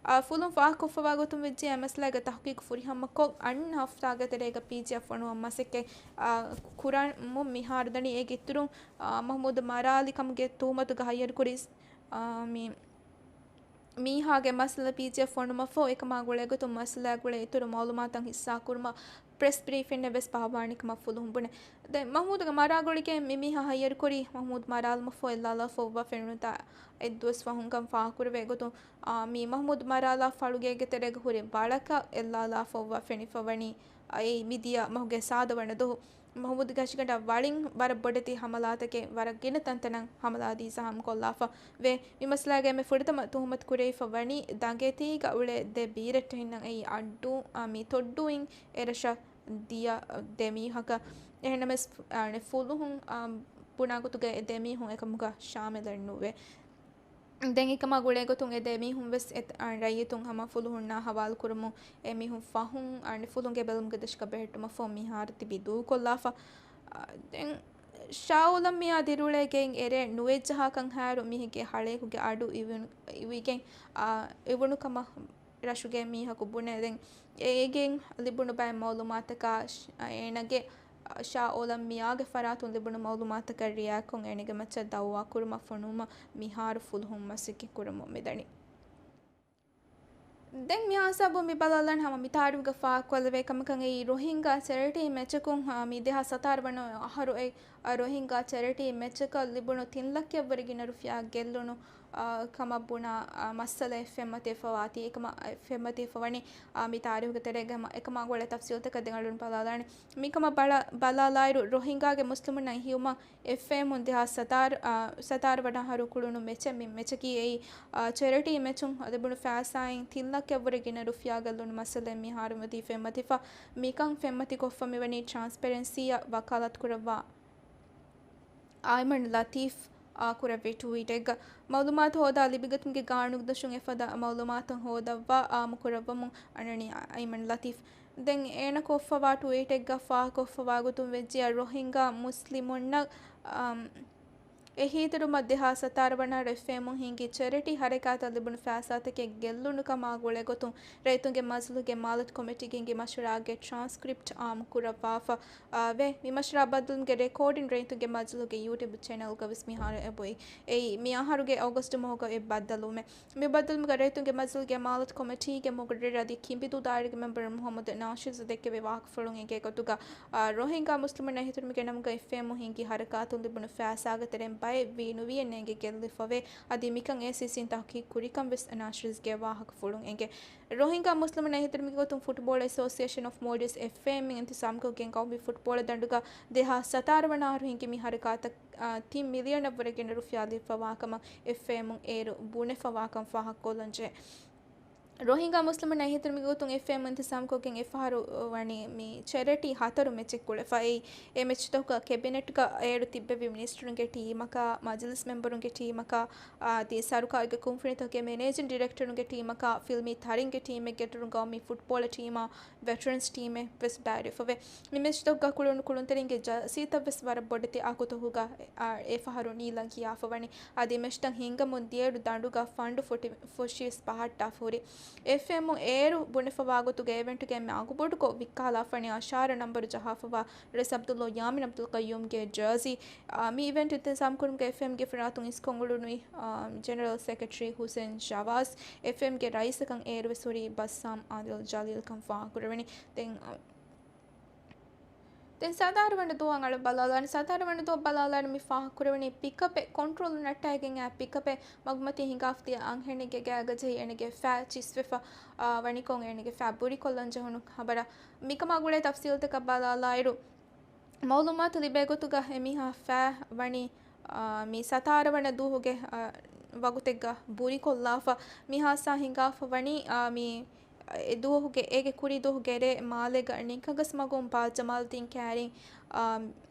އާ، ފުލުން ފާހަގަކޮށްފަވާ ގޮތުން ވެއްޖެ އެ މައްސަލާގެ ތަހުޤީޤު ފުރިހަމަކޮށް، އަންނަ ހަފްތާގެ ތެރޭގަ ޕީޖީއަށް ފޮނުވަން މަސައްކަތް، އާ، ކުރަމުން މިހާރު ދަނީ. އޭގެ އިތުރުން، އާ، މަހްމޫދު މަރާލިކަމުގެ ތުހުމަތުގަ ހައްޔަރުކުރި، އާ، މި މީހާގެ މައްސަލަ ޕީޖީއަށް ފޮނުވުމަށްފަހު، އެކަމާ ގުޅޭގޮތުން މައްސަލާ ގުޅޭ އިތުރު މައުލޫމާތުތައް ހިއްސާކުރުމަށް ޕްރެސް ބްރީފިންއެއް ވެސް ފަހުވާނެ ކަމަށް ފުލުހުން ބުނެ. ދެން މަހްމޫދުގެ މަރާ ގުޅިގެން މި މީހާ ހައްޔަރުކުރީ މަހްމޫދު މަރާލުމަށްފަހު އެއްލާލާފަ އޮއްވާ ފެނުނުތާ އެއްދުވަސް ފަހުންކަން ފާހަގަކުރެވޭ ގޮތުން، އާ، މި މަހްމޫދު މަރާލާ ފަޅުގޭގެ ތެރޭގަ ހުރި ބަޅަކަށް އެއްލާލާފަ އޮއްވާ ފެނިފަވަނީ، އާ، އެއީ މިދިޔަ މަހުގެ ސާދަ ވަނަ ދުވަހު. މަހްމޫދުގެ ހަށިގަނޑަށް ވަޅިން ވަރަށް ބޮޑެތި ހަމަލާތަކެއް ވަރަށް ގިނަ ތަންތަނަށް ހަމަލާދީ ޒަހަމްކޮށްލާފަ ވޭ. މި މައްސަލާގައި މި ފުރަތަމަ ތުހުމަތު ކުރެވިފަ ވަނީ ދަނގެތީގަ އުޅޭ ދެ ބީރައްޓެހިންނަށް. އެއީ އައްޑޫ، އާ، މި ތޮއްޑޫއިން އެރަށަށް ދިޔަ ދެ މީހަކަށް. އެހެންނަމަވެސް، އާ، ފުލުހުން، އާ، ބުނާ ގޮތުގައި އެ ދެ މީހުން އެކަމުގަ ޝާމިލެއް ނުވޭ. ދެން އެކަމާ ގުޅޭގޮތުން އެ ދެ މީހުން ވެސް އެ، އާ، ރައްޔިތުން ހަމަ ފުލުހުންނާ ހަވާލުކުރަމުން އެ މީހުން ފަހުން، އާ، ފުލުހުންގެ ބެލުމުގެ ދަށަކަށް ބެހެއްޓުމަށްފަހު މިހާރު ތިބީ ދޫކޮށްލާފަ. އާ، ދެން ޝާއުލަމް މިޔާ ދިރިއުޅޭ ގެއިން އެރޭ ނުވެއްޖަހާކަން ހާއިރު މީހެއްގެ ހަޅޭކުގެ އަޑު އިވުނު-، އިވިގެން، އާ، އިވުނު ކަމަށް ރަށުގެ މީހަކު ބުނެ. ދެން އޭގެން ލިބުނު ބައެއް މައުލޫމާތަކާ ޝް-، އޭނަގެ ޝާ އޯލަމް މިޔާގެ ފަރާތުން ލިބުނު މައުލޫމާތަކަށް ރިއާކޮށް އޭނަގެ މައްޗަށް ދައުވާ ކުރުމަށް ފޮނުވުމަށް މިހާރު ފުލުހުން މަސައްކަތް ކުރަމުން މިދަނީ. ދެން މިހާ ހިސާބުން މި ބަލާލަން ހަމަ މި ތާރީހުގަ ފާހަގަކޮށްލެވޭ ކަމަކަށް އެއީ ރޮހިންގާ ޗެރިޓީ މެޗަކުން، އާ، މި ދެހާސް ހަތާރަ ވަނަ އަހަރު އެ، އާ، ރޮހިންގާ ޗެރިޓީ މެޗަކަށް ލިބުނު ތިން ލައްކައަށްވުރެ ގިނަ ރުފިޔާ ގެއްލުނު އާ، ކަމަށް ބުނާ، އާ، މައްސަލައެއް ފެންމަތިވެފަވާތީ. އެކަމަށް، އާ، ފެންމަތިވެފަވަނީ، އާ، މި ތާރީހުގެ ތެރޭގަ ހަމަ އެކަމާ ގުޅޭ ތަފްސީލްތަކަށް ދެން އަޅުން ބަލާލާނެ. މިކަމަށް ބަލާ-، ބަލާލާއިރު، ރޮހިންގާގެ މުސްލިމުންނަށް ހިއުމަން އެފްއޭއެމުން ދެހާސް ސަތާރަ، އާ، ސަތާރަ ވަނަ އަހަރު ކުޅުނު މެޗެއް. މި މެޗަކީ އެއީ، އާ، ޗެރިޓީ މެޗުން ލިބުނު ފައިސާއިން ތިން ލައްކައަށްވުރެ ގިނަ ރުފިޔާ ގެއްލުނު މައްސަލައެއް މިހާރު މިއޮތީ ފެންމަތިފަ. މިކަން ފެންމަތިކޮށްފަ މިވަނީ ޓްރާންސްޕެރެންސީއަށް ވަކާލަތުކުރައްވާ އައިމަން ލަތީފް، އާ، ކުރެއްވި ޓުވީޓެއްގަ، މައުލޫމާތު ހޯދާ ލިބިގަތުމުގެ ގާނޫނުދޮށުން އެފަދަ މައުލޫމާތު ހޯދައްވާ އާއްމު ކުރައްވަމުން އަންނަނީ އައިމަން ލަތީފް. ދެން އޭނަ ކޮށްފަވާ ޓުވީޓެއްގަ ފާހަގަކޮށްފަވާ ގޮތުން ވެއްޖެއްޔާ ރޮހިންގާ މުސްލިމުންނަށް، އާ، އެހީތެރިވުމަށް ދެހާސް ސަތާރަ ވަނަ އަހަރު އެފްއޭއެމުން ހިންގި ޗެރިޓީ ހަރަކާތަށް ލިބުނު ފައިސާތަކެއް ގެއްލުނު ކަމާ ގުޅޭގޮތުން ރައްޔިތުންގެ މަޖިލީހުގެ މާލަތު ކޮމިޓީގެ ހިންގި މަޝްވަރާގެ ޓްރާންސްކްރިޕްޓް އާއްމު ކުރައްވާފަ، އާ، ވޭ. މި މަޝްވަރާ ބައްދަލުވުމުގެ ރެކޯޑިން ރައްޔިތުންގެ މަޖިލީހުގެ ޔޫޓިއުބް ޗެނަލްގަ ވެސް މިހާރު އެބައޮތް. އެއީ، މި އަހަރުގެ އޮގަސްޓް މަހުގަ އޮތް ބައްދަލުވުމެއް. މި ބައްދަލުވުމުގަ ރައްޔިތުންގެ މަޖިލީހުގެ މާލަތު ކޮމިޓީގެ މުގައްރަރު އަދި ކިނބިދޫ ދާއިރާގެ މެމްބަރު މުހައްމަދު ނާޝިދު ދެއްކެވި ވާހަކަފުޅުން އެނގޭ ގޮތުގަ، އާ، ރޮހިންގާ މުސްލިމުންނަށް އެހީތެރިވުމުގެ ނަމުގަ އެފްއޭއެމުން ހިންގި ހަރަކާތުން ލިބުނު ފައިސާގެ ތެރެއިން އެއް ވީ ނުވީއެއް ނޭނގެ ގެއްލިފަވޭ. އަދި މިކަން އޭސީސީން ތަހުޤީޤު ކުރިކަން ވެސް ނާޝިރްޒްގެ ވާހަކަފުޅުން އެނގޭ. ރޮހިންގާ މުސްލިމުންނާ އެހީތެރި މިގޮތުން ފުޓްބޯޅަ އެސޯސިއޭޝަން އޮފް މޯލްޑިވްސް، އެފްއޭއެމް، އިންތިޒާމްކޮށްގެން ގައުމީ ފުޓްބޯޅަ ދަނޑުގަ ދެހާސް ސަތާރަ ވަނަ އަހަރު ހިނގި މި ހަރަކާތަށް، އާ، ތިން މިލިއަނަށްވުރެ ގިނަ ރުފިޔާ ލިބިފަވާކަމަށް އެފްއޭއެމް އޭރު ބުނެފަވާކަން ފާހަގަކޮށްލަންޖެހޭ. ރޮހިންގާ މުސްލިމުންނާ އެހީތެރި މިގޮތުން އެފްއޭއެމް އިންތިޒާމްކޮށްގެން އެފަހަރު ވަނީ މި ޗެރިޓީ ހަތަރު މެޗެއް ކުޅެފަ. އެއީ އެ މެޗްތަކުގަ ކެބިނެޓްގަ އޭރު ތިއްބެވި މިނިސްޓަރުންގެ ޓީމަކާ، މަޖިލިސް މެމްބަރުންގެ ޓީމަކާ، އާ، އަދި ސަރުކާރުގެ ކުންފުނިތަކުގެ މެނޭޖިން ޑިރެކްޓަރުންގެ ޓީމަކާ، ފިލްމީ ތަރިންގެ ޓީމެއްގެ އިތުރުން ގައުމީ ފުޓްބޯޅަ ޓީމާ، ވެޓަރަންސް ޓީމެއް ވެސް ބައިވެފަވޭ. މި މެޗްތަކުގަ ކުޅުނު ކުޅުންތެރިންގެ ޖާސީތައް ވެސް ވަރަށް ބޮޑެތި އަގުތަކުގަ، އާ، އެފަހަރު ނީލަން ކިޔާފަ ވަނީ. އަދި މެޗްތައް ހިންގަމުން ދިޔައިރު ދަނޑުގަ ފަންޑު ފުޓި-، ފުށީސް ބަހައްޓާފަ ހުރި. އެފްއޭއެމް އޭރު ބުނެފަވާގޮތުގަ އެވެންޓުގެ އެންމެ އަގުބޮޑުކޮށް ވިއްކާލާފަ ވަނީ އަށާރަ ނަންބަރު ޖަހާފަވާ ރައީސް ޢަބްދުﷲ ޔާމީން ޢަބްދުލް ޤައްޔޫމްގެ ޖާސީ. އާ، މި އިވެންޓް އިންތިޒާމްކުރުމުގަ އެފްއޭއެމްގެ ފިރާތުން އިސްކޮށް އުޅުނުވި، އާ، ޖެނެރަލް ސެކްރެޓަރީ ހުސެން ޝަވާޒް، އެފްއޭއެމްގެ ރައީސަކަށް އޭރުވެސް ހުރީ ބައްސާމް އާދިލް ޖަލީލްކަން ފާހަގަކުރެވެނީ. ދެން، އާ، ދެން ސަތާރަ ވަނަ ދުވަހަށް އަޅު ބަލާލާނީ. ސަތާރަ ވަނަ ދުވަހަށް ބަލާލާނީ މި ފާހަގަކުރެވެނީ ޕިކަޕެއް ކޮންޓްރޯލް ނައްޓާގެން އައި ޕިކަޕެއް މަގުމަތީ ހިނގާފަ ދިޔަ އަންހެނެއްގެ ގާގަ ޖެހި އޭނަގެ ފައި ޗިސްވެފަ، އާ، ވަނިކޮށް އޭނަގެ ފައި ބުރިކޮށްލަން ޖެހުނު ޚަބަރަށް. މިކަމާ ގުޅޭ ތަފްސީލްތަކަށް ބަލާލާއިރު، މައުލޫމާތު ލިބޭ ގޮތުގަ އެމީހާ ފައި ވަނީ، އާ، މި ސަތާރަ ވަނަ ދުވަހުގެ، އާ، ވަގުތެއްގަ ބުރިކޮށްލާފަ. މި ހާދިސާ ހިނގާފަ ވަނީ، އާ، މި އެ ދުވަހުގެ، އޭގެ ކުރީ ދުވަހުގެ ރޭ މާލޭގަ ނިކަގަސް މަގުން ބާ ޖަމާލްދީން ކައިރިން، އާ،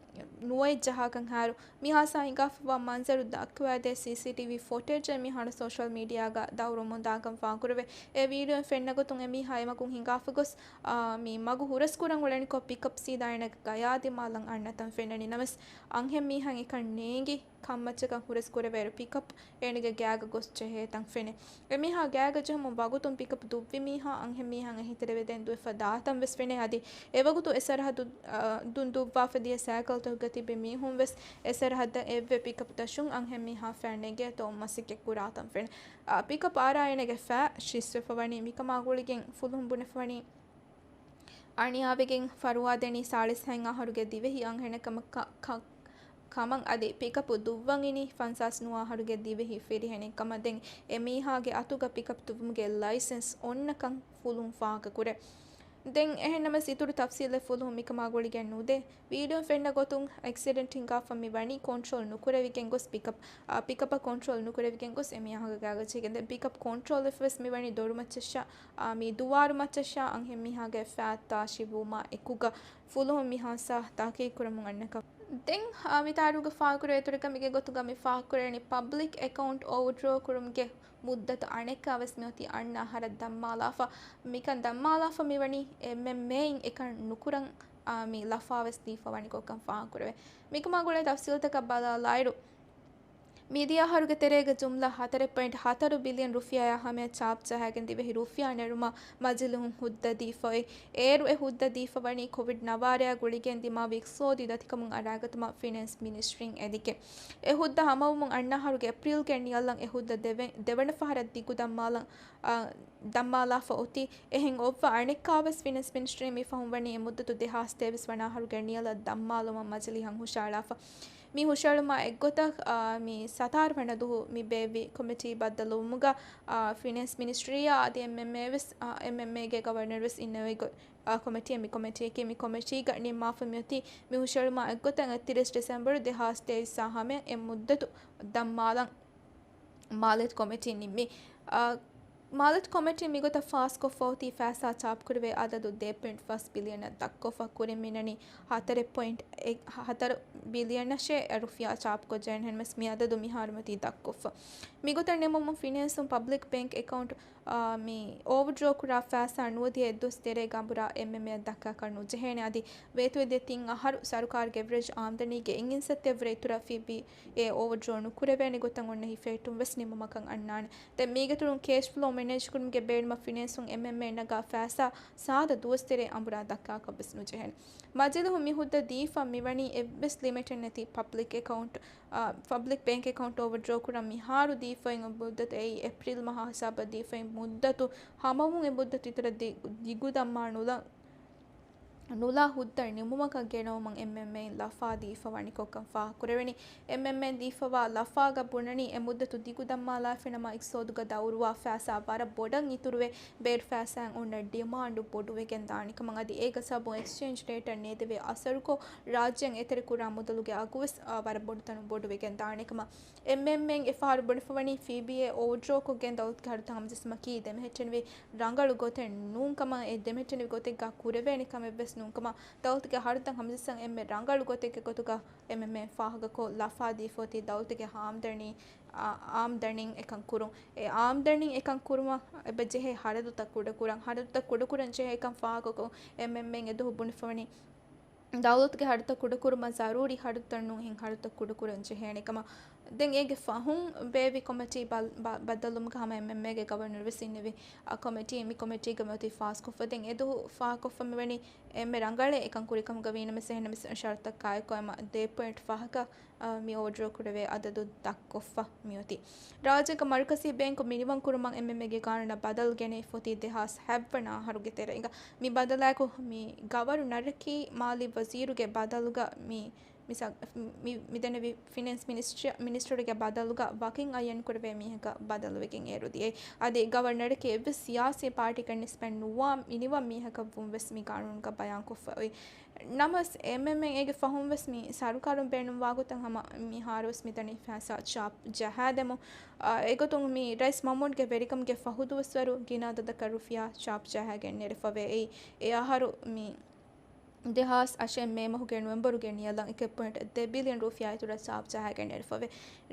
ނުވައެއް ޖަހާކަން ހާއިރު، މި ހާދިސާ ހިނގާފަވާ މަންޒަރު ދައްކަވާދޭ ސީސީޓީވީ ފުޓޭޖެއް މިހާރު ސޯޝަލް މީޑިއާގަ ދައުރުވަމުން ދާކަން ފާހަގަކުރެވޭ. އެ ވީޑިއޯއިން ފެންނަ ގޮތުން އެމީހާ އެމަގުން ހިނގާފަ ގޮސް، އާ، މި މަގު ހުރަސްކުރަން އުޅެނިކޮށް ޕިކަޕް ސީދާ އޭނަގެ ގަޔާ ދިމާލަށް އަންނަތަން ފެންނަނީ. ނަމަވެސް އަންހެން މީހާ އެކަން ނޭނގި ކަންމައްޗަކަށް ހުރަސް ކުރެވޭއިރު ޕިކަޕް އޭނަގެ ގާގަ ގޮސް ޖެހޭތަން ފެނޭ. އެމީހާ ގާގަ ޖެހުމުން ވަގުތުން ޕިކަޕް ދުއްވި މީހާ އަންހެން މީހާއަށް އެހީތެރިވެ ދެން ދުވެފަ ދާތަން ވެސް ފެނޭ. އަދި އެވަގުތު އެ ސަރަހައްދު، އަ، ދުން ދުއްވާފަ ދިޔަ ސައިކަލްތަކުގަ ތިބި މީހުން ވެސް އެ ސަރަހައްދަށް އެއްވެ ޕިކަޕް ދަށުން އަންހެން މީހާ ފައި ނެގޭތޯ މަސައްކަތް ކުރާތަން ފެނޭ. އަ، ޕިކަޕް އަރާ އޭނަގެ ފައި ޝިސްވެފަ ވަނީ. މިކަމާ ގުޅިގެން ފުލުހުން ބުނެފަ ވަނީ، އަނިޔާވެގެން ފަރުވާދެނީ ސާޅީސް ހަތް އަހަރުގެ ދިވެހި އަންހެނެއް ކަމަށް ކަ-، ކަ-، ކަމަށް އަދި ޕިކަޕު ދުއްވަން އިނީ ފަންސާސް ނުވަ އަހަރުގެ ދިވެހި ފިރިހެނެއް ކަމަށް. ދެން އެމީހާގެ އަތުގަ ޕިކަޕް ދުއްވުމުގެ ލައިސެންސް އޮންނަކަން ފުލުހުން ފާހަގަކުރޭ. ދެން އެހެންނަމަވެސް އިތުރު ތަފްސީލެއް ފުލުހުން މިކަމާ ގުޅިގެން ނުދޭ. ވީޑިއޯ ފެންނަ ގޮތުން އެކްސިޑެންޓް ހިނގާފަ މި ވަނީ ކޮންޓްރޯލް ނުކުރެވިގެން ގޮސް ޕިކަޕް، އާ، ޕިކަޕަށް ކޮންޓްރޯލް ނުކުރެވިގެން ގޮސް އެމީހާގެ ގާގަ ޖެހިގެން. ދެން ޕިކަޕް ކޮންޓްރޯލް ވެފަ ވެސް މި ވަނީ ދޮރުމައްޗަށާ، އާ، މި ދުވާރު މައްޗަށާ އަންހެން މީހާގެ ފައިތާށި ވުމާ އެކުގަ ފުލުހުން މި ހާދިސާ ތަހުޤީޤު ކުރަމުން އަންނަކަން. ދެން، އާ، މި ތާރީޚުގަ ފާހަގަކުރެވޭ އިތުރަކަށް މިގެ ގޮތުގަ މި ފާހަގަކުރެވެނީ ޕަބްލިކް އެކައުންޓް އޯވަރޑްރޯ ކުރުމުގެ މުއްދަތު އަނެއްކާވެސް މިއޮތީ އަންނަ އަހަރަށް ދަންމާލާފަ. މިކަން ދަންމާލާފަ މިވަނީ އެމްއެމްއޭއިން އެކަން ނުކުރަން، އާ، މި ލަފާވެސް ދީފަ ވަނިކޮށްކަން ފާހަގަކުރެވޭ. މިކަމާ ގުޅޭ ތަފްސީލްތަކަށް ބަލާލާއިރު، މިދިޔަ އަހަރުގެ ތެރޭގަ ޖުމްލަ ހަތަރެއް ޕޮއިންޓް ހަތަރު ބިލިއަން ރުފިޔާއާ ހަމަޔަށް ޗާޕް ޖަހާގެން ދިވެހި ރުފިޔާ ނެރުމަށް މަޖިލީހުން ހުއްދަ ދީފައި. އޭރު އެ ހުއްދަ ދީފަ ވަނީ ކޮވިޑް ނަވާރަޔާ ގުޅިގެން ދިމާވި އިޤްތިޞާދީ ދަތިކަމުން އަރާގަތުމަށް ފިނޭންސް މިނިސްޓްރީން އެދިގެން. އެ ހުއްދަ ހަމަވުމުން އަންނަ އަހަރުގެ އޭޕްރީލްގެ ނިޔަލަށް އެ ހުއްދަ ދެވެ-، ދެވަނަ ފަހަރަށް ދިގު ދަންމާލަށް، އާ، ދަންމާލާފަ އޮތީ. އެހެން އޮއްވާ އަނެއްކާވެސް ފިނޭންސް މިނިސްޓްރީ މި ފަހުން ވަނީ އެ މުއްދަތު ދެހާސް ތޭވީސް ވަނަ އަހަރުގެ ނިޔަލަށް ދަންމާލުމަށް މަޖިލީހަށް ހުށައަޅާފަ. މި ހުށައެޅުމާ އެއްގޮތަށް، އާ، މި ސަތާރަ ވަނަ ދުވަހު މި ބޭއްވި ކޮމިޓީ ބައްދަލުވުމުގަ، އާ، ފިނޭންސް މިނިސްޓްރީއާ އަދި އެމްއެމްއޭ ވެސް، އާ، އެމްއެމްއޭގެ ގަވަރނަރު ވެސް އިންނެވި ގޮތް، އާ، ކޮމިޓީއެއް މި ކޮމިޓީއަކީ. މި ކޮމިޓީގަ ނިންމާފަ މިއޮތީ މި ހުށައެޅުމާ އެއްގޮތަށް އެއްތިރީސް ޑިސެމްބަރު ދެހާސް ތޭވީސްއާ ހަމަޔަށް އެ މުއްދަތު ދަންމާލަން. މާލިޔަތު ކޮމިޓީ ނިންމި، އާ، މާލިޔަތު ކޮމިޓީ މިގޮތަށް ފާސްކޮށްފަ އޮތީ ފައިސާ ޗާޕްކުރެވޭ އަދަދު ދެ ޕޮއިންޓް ފަސް ބިލިއަނަށް ދަށްކޮށްފަ. ކުރިން މިނަނީ ހަތަރެއް ޕޮއިންޓް ހަތަރު ބިލިއަނަށޭ ރުފިޔާ ޗާޕްކޮށްޖެހެން. އެހެންވެސް މި އަދަދު މިހާރުމަތީ ދަށްކޮށްފަ. މިގޮތަށް ނިމުމުން ފިނޭންސުން ޕަބްލިކް ބޭންކް އެކައުންޓް، އާ، މި އޯވަރޑްރޯ ކުރާ ފައިސާ ނުވަދިހަ އެއްދުވަސް ތެރޭގަ އަނބުރާ އެމްއެމްއޭއަށް ދައްކާކަށް ނުޖެހޭނެ. އަދި ވޭތުވެދިޔަ ތިން އަހަރު ސަރުކާރުގެ އެވްރެޖް އާމްދަނީގެ އެއް އިންސައްތަ އެއްވުރެ އިތުރަށް ފި ބީ އޭ އޯވަރޑްރޯ ނުކުރެވޭނެ ގޮތަށް އޮންނަ ހިފެހެއްޓުން ވެސް ނިމުމަކަށް އަންނާނެ. ދެން މީގެ އިތުރުން ކޭޝް ފްލޯ މެނޭޖް ކުރުމުގެ ބޭނުމަށް ފިނޭންސުން އެމްއެމްއޭ ނަގާ ފައިސާ ސާދަ ދުވަސް ތެރޭ އަނބުރާ ދައްކާކަށް ވެސް ނުޖެހޭނެ. މަޖިލީހުން މި ހުއްދަ ދީފަ މިވަނީ އެއްވެސް ލިމިޓެއް ނެތި ޕަބްލިކް އެކައުންޓް، އާ، ޕަބްލިކް ބޭންކް އެކައުންޓް އޯވަރޑްރޯ ކުރަން މިހާރު ދީފައި މުއްދަތު އެއީ އޭޕްރީލް މަހާ ހިސާބަށް ދީފައި މުއްދަތު ހަމަވުން އެ މުއްދަތު އިތުރަށް ދި-، ދިގު ދަންމާ ނުލަން. ނުލާ ހުއްދަ ނިމުމަކަށް ގެނައުމަށް އެމްއެމްއޭން ލަފާ ދީފަ ވަނިކޮށްކަން ފާހަގަކުރެވެނީ. އެމްއެމްއޭން ދީފަވާ ލަފާގަ ބުނަނީ އެ މުއްދަތު ދިގު ދަންމާލާފިނަމަ އިގްސޯދުގަ ދައުރުވާ ފައިސާ ވަރަށް ބޮޑަށް އިތުރުވެ، ބޭރު ފައިސާއިން އޮންނަ ޑިމާންޑު ބޮޑުވެގެން ދާނެ ކަމަށް އަދި އޭގެ ސަބަބުން އެކްސްޗޭންޖް ރޭޓަށް ނޭދެވޭ އަސަރުކޮށް، ރާއްޖޭން އެތެރެކުރާ މުދަލުގެ އަގުވެސް، އާ، ވަރަށް ބޮޑު ތަނުން ބޮޑުވެގެން ދާނެ ކަމަށް. އެމްއެމްއޭން އެފަހަރު ބުނެފަވަނީ ފީބީއޭ އޯވަރޑްރޯކޮށްގެން ދައުލަތުގެ ހަރަދުތައް ހަމަޖެއްސުމަކީ ދެމެހެއްޓެނިވި ރަނގަޅު ގޮތެއް ނޫން ކަމަށް، އެ ދެމެހެއްޓެނިވި ގޮތެއްގަ ކުރެވޭނެ ކަމެއްވެސް ނޫން ކަމަށް، ދައުލަތުގެ ހަރަދުތައް ހަމަޖެއްސަން އެންމެ ރަނގަޅު ގޮތެއްގެ ގޮތުގަ އެމްއެމްއޭން ފާހަގަކޮށް ލަފާ ދީފަ އޮތީ ދައުލަތުގެ އާމްދަނީ، އާ، އާމްދަނީން އެކަން ކުރުން. އެ އާމްދަނީން އެކަން ކުރުމަށް އެބަ ޖެހޭ ހަރަދުތައް ކުޑަކުރަން، ހަރަދުތައް ކުޑަކުރަން ޖެހޭ ކަން ފާހަގަކޮށް، އެމްއެމްއޭން އެދުވަހު ބުނެފަވަނީ، ދައުލަތުގެ ހަރަދުތައް ކުޑަކުރުމަށް ޒަރޫރީ ހަރަދުތައް ނޫން، އެހެން ހަރަދުތައް ކުޑަކުރަން ޖެހޭނެ ކަމަށް. ދެން އޭގެ ފަހުން ބޭއްވި ކޮމިޓީ ބަލް-، ބަ-، ބައްދަލުވުމުގަ ހަމަ އެމްއެމްއޭގެ ގަވަރނަރު ވެސް އިންނެވި، އަ، ކޮމިޓީ، މި ކޮމިޓީގަ މިއޮތީ ފާސްކޮށްފަ. ދެން އެދުވަހު ފާހަގަކޮށްފަ މިވަނީ އެންމެ ރަނގަޅެއް އެކަން ކުރި ކަމުގަ ވީނަމަވެސް، އެހެންނަމަވެސް ޝަރުތަކާއެކު އެމަ ދޭ ޕޮއިންޓް ފަހަކަށް، އަ، މި އޯޑަރ ކުރެވޭ އަދަދު ދަށްކޮށްފަ މިއޮތީ. ރާއްޖޭގެ މަރުކަޒީ ބޭންކު މިނިވަން ކުރުމަށް އެމްއެމްއޭގެ ގާނޫނަށް ބަދަލު ގެނެވިފަ އޮތީ ދެހާސް ހަތްވަނަ އަހަރުގެ ތެރެއިން. މި ބަދަލާއެކު މި ގަވަރު ނަރަކީ މާލީ ވަޒީރުގެ ބަދަލުގަ މި މިސާ-، މި، މިދެންނެވި ފިނޭންސް މިނިސްޓްރި-، މިނިސްޓަރުގެ ބަދަލުގަ ވަކިން އައްޔަން ކުރެވޭ މީހަކަށް ބަދަލުވެގެން އޭރު ދިޔައީ. އަދި ގަވަރނަރަކީ އެއްވެސް ސިޔާސީ ޕާޓީއަކަށް ނިސްބަތް ނުވާ މިނިވަން މީހަކަށްވުން ވެސް މި ގާނޫނުގަ ބަޔާންކޮށްފަ އޮތް. ނަމަވެސް، އެމްއެމްއޭގެ ފަހުން ވެސް މި ސަރުކާރުން ބޭނުންވާ ގޮތަށް ހަމަ މިހާރު ވެސް މިދަނީ ފައިސާ ޗާޕް ޖަހާދެމުން. އާ، އެގޮތުން މި ރައީސް މައުމޫންގެ ވެރިކަމުގެ ފަހު ދުވަސްވަރު ގިނަ އަދަދަކަށް ރުފިޔާ ޗާޕް ޖަހާގެން ނެރެފަވޭ. އެއީ، އެ އަހަރު މި ދެހާސް އަށެއް މޭ މަހުގެ ނޮވެމްބަރުގެ ނިޔަލަށް އެކެއް ޕޮއިންޓް ދެ ބިލިއަން ރުފިޔާ އިތުރަށް ޗާޕް ޖަހާގެން ނެރެފަވޭ.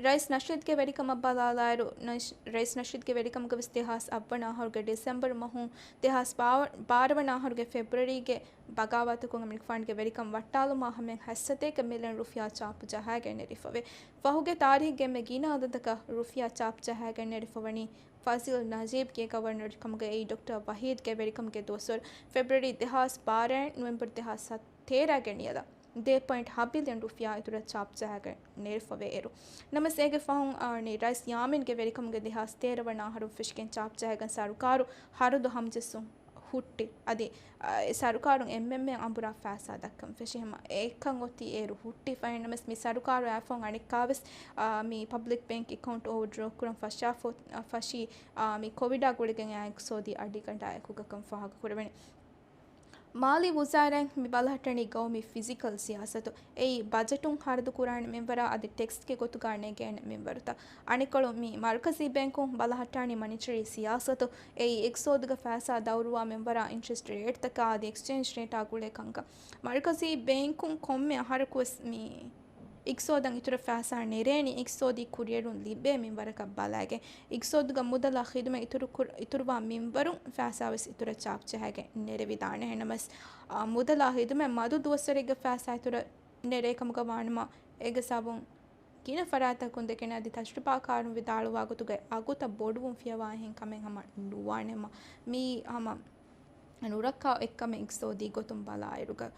ރައީސް ނަޝީދުގެ ވެރިކަމަށް ބަލާލާއިރު، ނަޝް-، ރައީސް ނަޝީދުގެ ވެރިކަމުގަ ވެސް ދެހާސް އަށްވަނަ އަހަރުގެ ޑިސެމްބަރު މަހުން ދެހާސް ބާވަ-، ބާރަ ވަނަ އަހަރުގެ ފެބްރުއަރީގެ ބަޣާވާތަކުން އެމަނިކުފާނުގެ ވެރިކަން ވައްޓާލުމާ ހަމައިން ހަތްސަތޭކަ މިލިއަން ރުފިޔާ ޗާޕް ޖަހާގެން ނެރެފަވޭ. ފަހުގެ ތާރީހެއްގެ އެންމެ ގިނަ އަދަދަކަށް ރުފިޔާ ޗާޕް ޖަހާގެން ނެރެފަވަނީ ފަޒީލް ނަޖީބްގެ ގަވަރނަރު ކަމުގައި ޑޮކްޓަރ ވަހީދްގެ ވެރިކަމުގެ ދުވަސްވަރު ފެބްރުއަރީ ދެހާސް ބާރައިން ނޮވެމްބަރު ދެހާސް ތޭރަގެ ނިޔަލަށް ދެ ޕޮއިންޓް ހަ ބިލިއަން ރުފިޔާ އިތުރަށް ޗާޕް ޖަހާގެން ނެރެފަވޭ އޭރު. ނަމަވެސް އޭގެ ފަހުން، އާ، ނީ ރައީސް ޔާމީންގެ ވެރިކަމުގެ ދެހާސް ތޭރަ ވަނަ އަހަރުން ފެށިގެން ޗާޕް ޖަހާގެން ސަރުކާރު ހަރަދު ހަމަޖެއްސުން ހުއްޓި. އަދި، އާ، އެ ސަރުކާރުން އެމްއެމްއޭ އަނބުރާ ފައިސާ ދައްކަން ފެށި ހަމަ އެކަން އޮތީ އޭރު ހުއްޓިފައި. ނަމަވެސް މި ސަރުކާރު އައިފަހުން އަނެއްކާވެސް، އާ، މި ޕަބްލިކް ބޭންކް އެކައުންޓް އޯވަރޑްރޯ ކުރަން ފަށާފަ-، އާ، ފަށީ، އާ، މި ކޮވިޑާ ގުޅިގެން އެ އިޤްތިޞާދީ އަޑިގަނޑާ އެކުގަކަން ފާހަގަކުރެވެނީ. މާލީ ވުޒާރާއިން މި ބަލަހައްޓަނީ ގައުމީ ފިޒިކަލް ސިޔާސަތު. އެއީ ބަޖެޓުން ހަރަދު ކުރާނެ މިންވަރާ އަދި ޓެކްސްގެ ގޮތުގަ ނެގޭނެ މިންވަރުތައް. އަނެއްކޮޅު މި މަރުކަޒީ ބޭންކުން ބަލަހައްޓާނީ މަނިޓަރީ ސިޔާސަތު. އެއީ އިޤްތިޞާދުގަ ފައިސާ ދައުރުވާ މިންވަރާ އިންޓްރެސްޓް ރޭޓްތަކާ އަދި އެކްސްޗޭންޖް ރޭޓާ ގުޅޭ ކަންކަން. މަރުކަޒީ ބޭންކުން ކޮންމެ އަހަރަކުވެސް މި އިޤްތިޞާދަށް އިތުރަށް ފައިސާ ނެރޭނީ އިޤްތިޞާދީ ކުރިއެރުން ލިބޭ މިންވަރަކަށް ބަލައިގެން. އިޤްތިޞާދުގަ މުދަލާ ޚިދުމަތް އިތުރު ކުރ-، އިތުރުވާ މިންވަރުން ފައިސާވެސް އިތުރަށް ޗާޕް ޖަހާގެން ނެރެވިދާނެ. އެހެންނަމަވެސް، އާ، މުދަލާ ޚިދުމަތް މަދު ދުވަސްވަރެއްގެ ފައިސާ އިތުރަށް ނެރޭ ކަމުގަ ވާނަމަ، އޭގެ ސަބަބުން ގިނަ ފަރާތްތަކުން ދެކެން އަދި ތަޖުރިބާކާރުން ވިދާޅުވާ ގޮތުގައި އަގުތައް ބޮޑުވުން ފިޔަވާ އެހެން ކަމެއް ހަމަ ނުވާނެ ހަމަ. މީ ހަމަ ނުރައްކާ އެއްކަމެއް އިޤްތިޞާދީ ގޮތުން ބަލާއިރުގަ.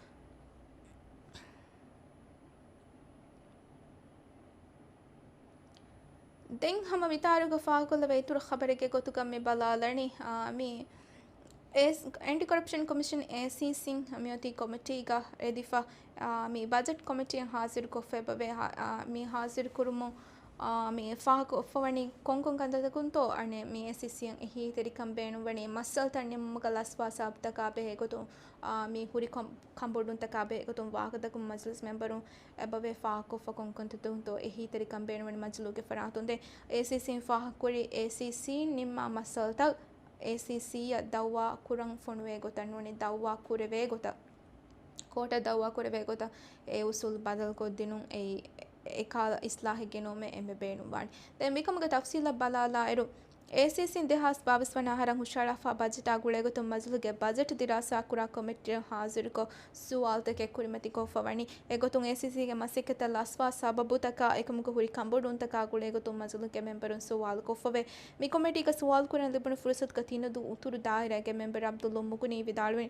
ދެން ހަމަ ވިތާރުގަ ފާހަގަކޮށްލެވޭ އިތުރު ޚަބަރެއްގެ ގޮތުގަ މި ބަލާލަނީ، އާ، މި އެސް-، އެންޓި ކޮރަޕްޝަން ކޮމިޝަން، އޭސީސީ، މިއޮތީ ކޮމިޓީގަ ރެދިފަ، އާ، މި ބަޖެޓް ކޮމިޓީއަށް ހާޒިރުކޮށްފަ އެބަވޭ. ހާ-، އާ، މި ހާޒިރުކުރުމުން، އާ، މި ފާހަގަކޮށްފަވަނީ ކޮންކޮން ކަންތައްތަކުންތޯ، އަނެއް މި އޭސީސީއަށް އެހީތެރިކަން ބޭނުންވަނީ މައްސަލަތައް ނިމުމުގަ ލަސްވާ ސަބަބުތަކާ ބެހޭގޮތުން، އާ، މި ހުރި ކަން-، ކަންބޮޑުވުންތަކާ ބެހޭގޮތުން ވާހަކަދައްކަމުން މަޖިލިސް މެމްބަރުން އެބަވޭ ފާހަގަކޮށްފަ ކޮންކޮންތައްތަކުންތޯ އެހީތެރިކަން ބޭނުންވަނީ މަޖިލީހުގެ ފަރާތުން. ދެން އޭސީސީން ފާހަގަކުރީ އޭސީސީން ނިންމާ މައްސަލަތައް އޭސީސީއަށް ދައުވާ ކުރަން ފޮނުވޭ ގޮތަށް ނޫނީ ދައުވާ ކުރެވޭ ގޮތަށް، ކޯޓަށް ދައުވާ ކުރެވޭ ގޮތަށް އެ އުސޫލު ބަދަލުކޮށްދިނުން އެއީ އެކަހަލަ އިސްލާހެއް ގެނައުމެއް އެންމެ ބޭނުންވާނެ. ދެން މިކަމުގެ ތަފްސީލަށް ބަލާލާއިރު، އޭސީސީން ދެހާސް ބާވީސް ވަނަ އަހަރަށް ހުށަހަޅާފަ ބަޖެޓާ ގުޅޭގޮތުން މަޖިލީހުގެ ބަޖެޓް ދިރާސާ ކުރާ ކޮމިޓީއަށް ހާޒިރުކޮށް، ސުވާލުތަކެއް ކުރިމަތިކޮށްފަވަނީ. އެގޮތުން އޭސީސީގެ މަސައްކަތަށް ލަސްވާ ސަބަބުތަކާ އެކަމުގަ ހުރި ކަންބޮޑުވުންތަކާ ގުޅޭގޮތުން މަޖިލީހުގެ މެމްބަރުން ސުވާލުކޮށްފަވޭ. މި ކޮމިޓީގަ ސުވާލު ކުރަން ލިބުނު ފުރުސަތުގަ ތިނަދޫ އުތުރު ދާއިރާގެ މެމްބަރު އަބްދުއްލޯ މުޣުނީ ވިދާޅުވި،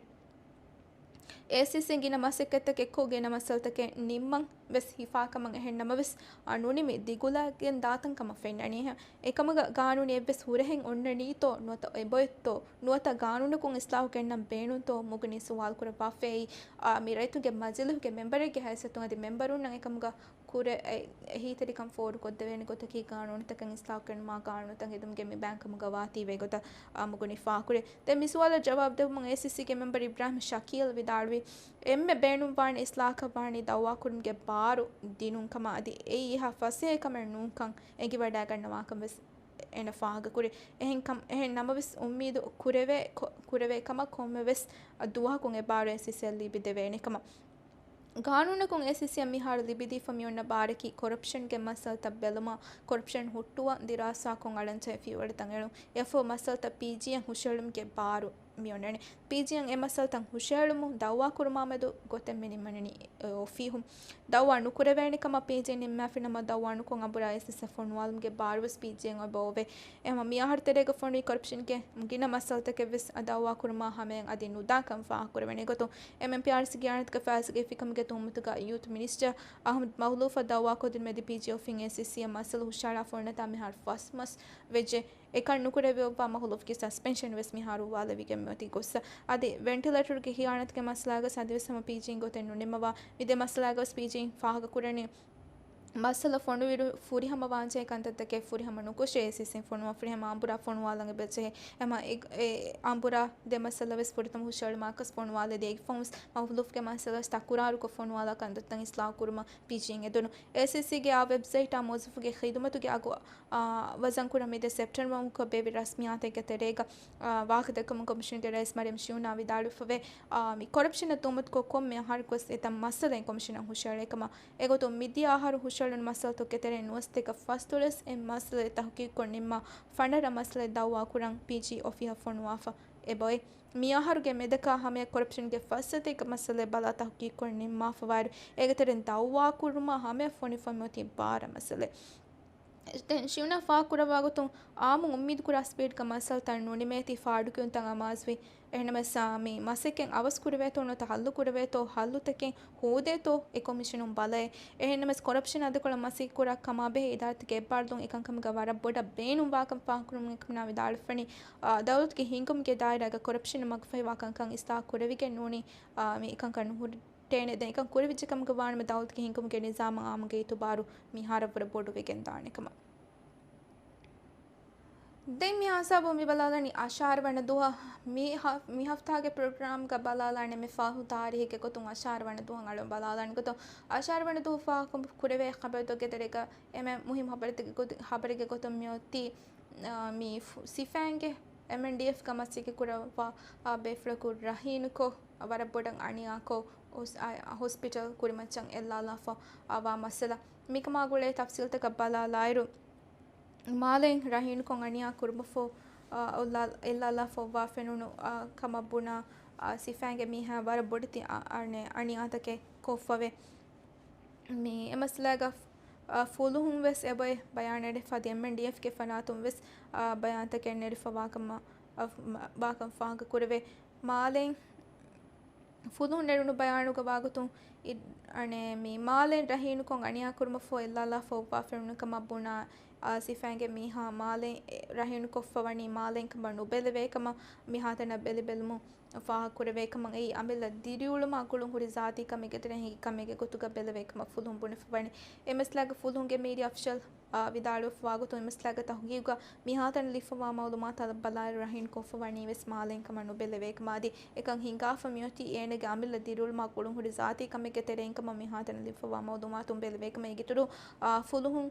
އޭސީސީން ގިނަ މަސައްކަތްތަކެއްކޮށް ގިނަ މައްސަލަތަކެއް ނިންމަން ވެސް ހިފާކަމަށް އެހެން ނަމަވެސް، އާ، ނުނިމި ދިގުލާގެން ދާތަން ކަމަށް ފެންނަނީ. އެކަމަކު ގާނޫނީ އެއްވެސް ހުރަހެއް އޮންނަނީތޯ ނުވަތަ އެބައޮތްތޯ ނުވަތަ ގާނޫނަކުން އިސްލާހު ގެންނަން ބޭނުންތޯ މުގުނީ ސުވާލު ކުރައްވާފައި، އާ، މި ރައްޔިތުންގެ މަޖިލީހުގެ މެމްބަރެއްގެ ހައިސިއްޔަތުން އަދި މެމްބަރުންނަށް އެކަމުގަ ކުރެ-، އެ-، އެހީތެރިކަން ފޯރުކޮށްދެވޭނެ ގޮތަކީ ގާނޫނުތަކަށް އިސްލާހު ކުރުމާ ގާނޫނުތައް ހެދުމުގެ މި ބައިން ކަމުގަ ވާތީވޭ ގޮތަށް، އާ، މުގުނި ފާހަގަކުރޭ. ދެން މި ސުވާލަށް ޖަވާބު ދެއްވުމުން އޭސީސީގެ މެމްބަރު އިބްރާހިމް ޝަކީލް ވިދާޅުވީ، އެންމެ ބޭނުންވާނެ އިސްލާހަކަށް ވާނީ ދައުވާކުރުމުގެ ބާރު ދިނުން ކަމަށް އަދި އެއީ އެހާ ފަސޭހަ ކަމެއް ނޫންކަން އެނގިވަޑައިގަންނަވާކަން ވެސް އޭނަ ފާހަގަކުރި. އެހެން ކަމް-، އެހެން ނަމަވެސް އުއްމީދު ކުރެވޭ، ކޮ-، ކުރެވޭ ކަމަށް ކޮންމެވެސް ދުވަހަކުން އެ ބާރު އޭސީސީއަށް ލިބިދެވޭނެ ކަމަށް. ގާނޫނަކުން އޭސީސީއަށް މިހާރު ލިބިދީފަ މިއޮންނަ ބާރަކީ ކޮރަޕްޝަންގެ މައްސަލަތައް ބެލުމާ، ކޮރަޕްޝަން ހުއްޓުވާ ދިރާސާކޮށް އަޅަންޗަށް ފިޔަވަޅުތައް އެޅުން. އެއަށްފަހު މައްސަލަތައް ޕީޖީއަށް ހުށައެޅުމުގެ ބާރު މިއޮންނަނީ. ޕީޖީއަށް އެ މައްސަލަތައް ހުށައެޅުމުން ދައުވާކުރުމާމެދު ގޮތެއް މި ނިންމަނީ އޮފީހުން. ދައުވާ ނުކުރެވޭނެ ކަމަށް ޕީޖީ ނިންމާފިނަމަ، ދައުވާ ނުކޮށް އަނބުރާ އޭސީސީއަށް ފޮނުވާލުމުގެ ބާރުވެސް ޕީޖީއަށް އެބަ އޮވޭ. އެހެންވީމަ މި އަހަރު ތެރޭގަ ފޮނުވި ކޮރަޕްޝަންގެ ގިނަ މައްސަލަތަކެއްވެސް ދައުވާކުރުމާ ހަމަޔަށް އަދި ނުދާކަން ފާހަގަކުރެވޭނެ ގޮތުން، އެމްއެމްޕީއާރްސީގެ އާނަތުގެ ފައިސްގެ ފިކަމުގެ ތުހުމަތުގަ ޔޫތު މިނިސްޓަރ އަހުމަދު މަހުލޫފަށް ދައުވާކުރެއްވުމަށް ޕީޖީ އޮފީހުން އޭސީސީއަށް މައްސަލަ ހުށަހަޅާ ފޮނުނަތާ މިހާރު ފަސް މަސް ވެއްޖެ. އެކަން ނުކުރެވިއޮއްވާ މަހުލޫފްގެ ސަސްޕެންޝަން ވެސް މިހާރު އުވާލެވިގެން މިއޮތީ ގޮއްސަ. އަދި ވެންޓިލޭޓަރުގެ ހިޔާނަތުގެ މައްސަލާގަސް އަދިވެސް ހަމަ ޕީޖީއިން ގޮތެއް ނުނިމަވާ. މި ދެ މައްސަލާގަސް ޕީޖީއިން ފާހަގަކުރަނީ މައްސަލަ ފޮނުވިއިރު ފުރިހަމަ ވާންޖެހޭ ކަންތައްތަކެއް ފުރިހަމަ ނުކޮށޭ އޭސީސީން ފޮނުވާ ފުރިހަމަ އަނބުރާ ފޮނުވާލަން އެބަޖެހޭ. އެމަ އެ، އެ އަނބުރާ ދެ މައްސަލަ ވެސް ފުރަތަމަ ހުށައެޅުމާކަސް ފޮނުވާލެވޭ. އެއަށްފަހުވެސް މަހުލޫފްގެ މައްސަލަ ވެސް ތަކުރާރުކޮށް ފޮނުވާލާ ކަންތައްތައް އިސްލާހު ކުރުމަށް ޕީޖީއިން އެދުނު. އޭސީސީގެ އާ ވެބްސައިޓާ މުވައްޒަފުގެ ޚިދުމަތުގެ އަގު އާ، ވަޒަންކުރަން މިދޭ ސެޕްޓެމްބަރ މަހުގަ ބޭއްވި ރަސްމިއްޔާތެއްގެ ތެރޭގަ، އާ، ވާހަކަދައްކަމުން ކޮމިޝަނުގެ ރައީސް މަރިޔަމް ޝިއުނާ ވިދާޅުވެފަވޭ، އާ، މި ކޮރަޕްޝަނަށް ތުހުމަތުކޮށް ކޮންމެ އަހަރަކުވެސް އެތައް މައްސަލައެއް ކޮމިޝަނަށް ހުށައެޅޭ ކަމަށް. އެގޮތުން މިދިޔަ އަހަރު ހުށައެޅުނު މައްސަލަތަކުގެ ތެރެއިން ނުވަސަތޭކަ ފަސްދޮޅަސް އެއް މައްސަލައެއް ތަހުގީގުކޮށް ނިންމާ، ފަނަރަ މައްސަލައެއް ދައުވާކުރަން ޕީޖީ އޮފީހަށް ފޮނުވާފަ އެބައޮތް. މި އަހަރުގެ މެދަކާ ހަމަޔަށް ކޮރަޕްޝަންގެ ފަސް ސަތޭކަ މައްސަލައެއް ބަލާ ތަހުގީގުކޮށް ނިންމާފަވާއިރު، އޭގެ ތެރެއިން ދައުވާކުރުމާ ހަމަޔަށް ފޮނިފަ މިއޮތީ ބާރަ މައްސަލައެއް. ދެން ޝިއުނާ ފާހަގަކުރައްވާ ގޮތުން، އާއްމުން އުއްމީދުކުރާ ސްޕީޑްގަ މައްސަލަތައް ނުނިމޭތީ ފާޑުކިޔުންތައް އަމާޒުވި. އެހެންނަމަވެސް، އާ، މި މަސައްކަތް އަވަސް ކުރެވޭތޯ ނުވަތަ ހައްލު ކުރެވޭތޯ ހައްލުތަކެއް ހޯދޭތޯ އެ ކޮމިޝަނުން ބަލައޭ. އެހެންނަމަވެސް، ކޮރަޕްޝަން އަދުކޮޅަށް މަސައްކަތްކުރާ ކަމާބެހޭ އިދާރާތަކެއް އެއްބާރުލުން އެކަންކަމުގަ ވަރަށް ބޮޑަށް ބޭނުންވާކަން ފާހަގަކުރުމުން އެކަމަނާ ވިދާޅުވެފަނީ، އާ، ދައުލަތުގެ ހިންގުމުގެ ދާއިރާގަ ކޮރަޕްޝަނަށް މަގުފަހިވާ ކަންކަން އިސްލާހު ކުރެވިގެން ނޫނީ، އާ، މި އެކަންކަން ނުހުރެ ޓޭނެ ދެން އެކަން ކުރެވިއްޖެ ކަމުގަ ވާނަމަ، ދައުލަތުގެ ހިންގުމުގެ ނިޒާމަށް އާއްމުގެ އިތުބާރު މިހާރަށްވުރެ ބޮޑުވެގެން ދާނެ ކަމަށް. ދެން މިހާ ހިސާބުން މި ބަލާލަނީ އަށާރަ ވަނަ ދުވަހަށް. މި ހަ-، މި ހަފްތާގެ ޕްރޮގްރާމްގަ ބަލާލާނެ މި ފަހު ތާރީހެއްގެ ގޮތުން އަށާރަ ވަނަ ދުވަހަށް އަޅުން ބަލާލާނެ ގޮތުން. އަށާރަ ވަނަ ދުވަހު ފާހަގަ ކުރެވޭ ޚަބަރުތަކުގެ ތެރޭގަ އެންމެ މުހިއްމު ޚަބަރުތަކެއް ގޮތު-، ޚަބަރެއްގެ ގޮތުން މިއޮތީ، އާ، މި ފު-، ސިފައިންގެ އެމްއެންޑީއެފްގަ މަސައްކަތް ކުރައްވާ، އާ، ބޭފުޅަކު ރަހީނުކޮށް، އާ، ވަރަށް ބޮޑަށް އަނިޔާކޮށް، ހޮސް-، އާ، ހޮސްޕިޓަލް ކުރިމައްޗަށް އެއްލާލާފަ، އާ، ވާ މައްސަލަ. މިކަމާ ގުޅޭ ތަފްސީލްތަކަށް ބަލާލާއިރު، މާލެއިން ރަހީނުކޮށް އަނިޔާ ކުރުމަށްފަހު، އާ، އޮއްލާ-، އެއްލާލާފަ އޮއްވާ ފެނުނު، އާ، ކަމަށް ބުނާ، އާ، ސިފައިންގެ މީހާ ވަރަށް ބޮޑެތި، އާ، އަނެއް އަނިޔާތަކެއް ކޮށްފަވޭ. މި އެ މައްސަލާގަ، އާ، ފުލުހުން ވެސް އެބައޮތް ބަޔާން ނެރެފަ އަދި އެމްއެންޑީއެފްގެ ފަރާތުން ވެސް، އާ، ބަޔާންތަކެއް ނެރެފަ ވާކަމަށް، އާ، ވާކަން ފާހަގަ ކުރެވޭ. މާލެއިން ފުލުހުން ނެރުނު ބަޔާނުގަ ވާގޮތުން، އި-، އަނެއް މި މާލެއިން ރަހީނުކޮށް އަނިޔާ ކުރުމަށްފަހު އެއްލާލާފަ އޮއްވާ ފެނުނު ކަމަށް ބުނާ، އާ، ސިފައިންގެ މީހާ މާލެއިން ރަހީނުކޮށްފަ ވަނީ މާލެއިން ކަމަށް ނުބެލެވޭ ކަމަށް މިހާތަނަށް ބެލި ބެލުމުން ފާހަގަކުރެވޭ ކަމަށް. އެއީ އަމިއްލަ ދިރިއުޅުމާ ގުޅުން ހުރި ޒާތީ ކަމެއްގެ ތެރެއިން ހިނގި ކަމެއްގެ ގޮތުގަ ބެލެވޭ ކަމަށް ފުލުހުން ބުނެފަ ވަނީ. އެ މައްސަލާގަ ފުލުހުންގެ މީޑިއާ އޮފިޝަލް، އާ، ވިދާޅުވެފަ ވާގޮތުން އެ މައްސަލާގެ ތަހުގީގުގަ މިހާތަނަށް ލިބިފަވާ މައުލޫމާތު ބަލާއިރު ރަހީން ކޮށްފަ ވަނީ ވެސް މާލެއިން ކަމަށް ނުބެލެވޭ ކަމަށް އަދި އެކަން ހިނގާފަ މިއޮތީ އޭނަގެ އަމިއްލަ ދިރިއުޅުމާ ގުޅުން ހުރި ޒާތީ ކަމެއްގެ ތެރެއިން ކަމަށް މިހާތަނަށް ލިބިފަވާ މައުލޫމާތުން ބެލެވޭ ކަމަށް. އޭގެއިތުރު، އާ، ފުލުހުން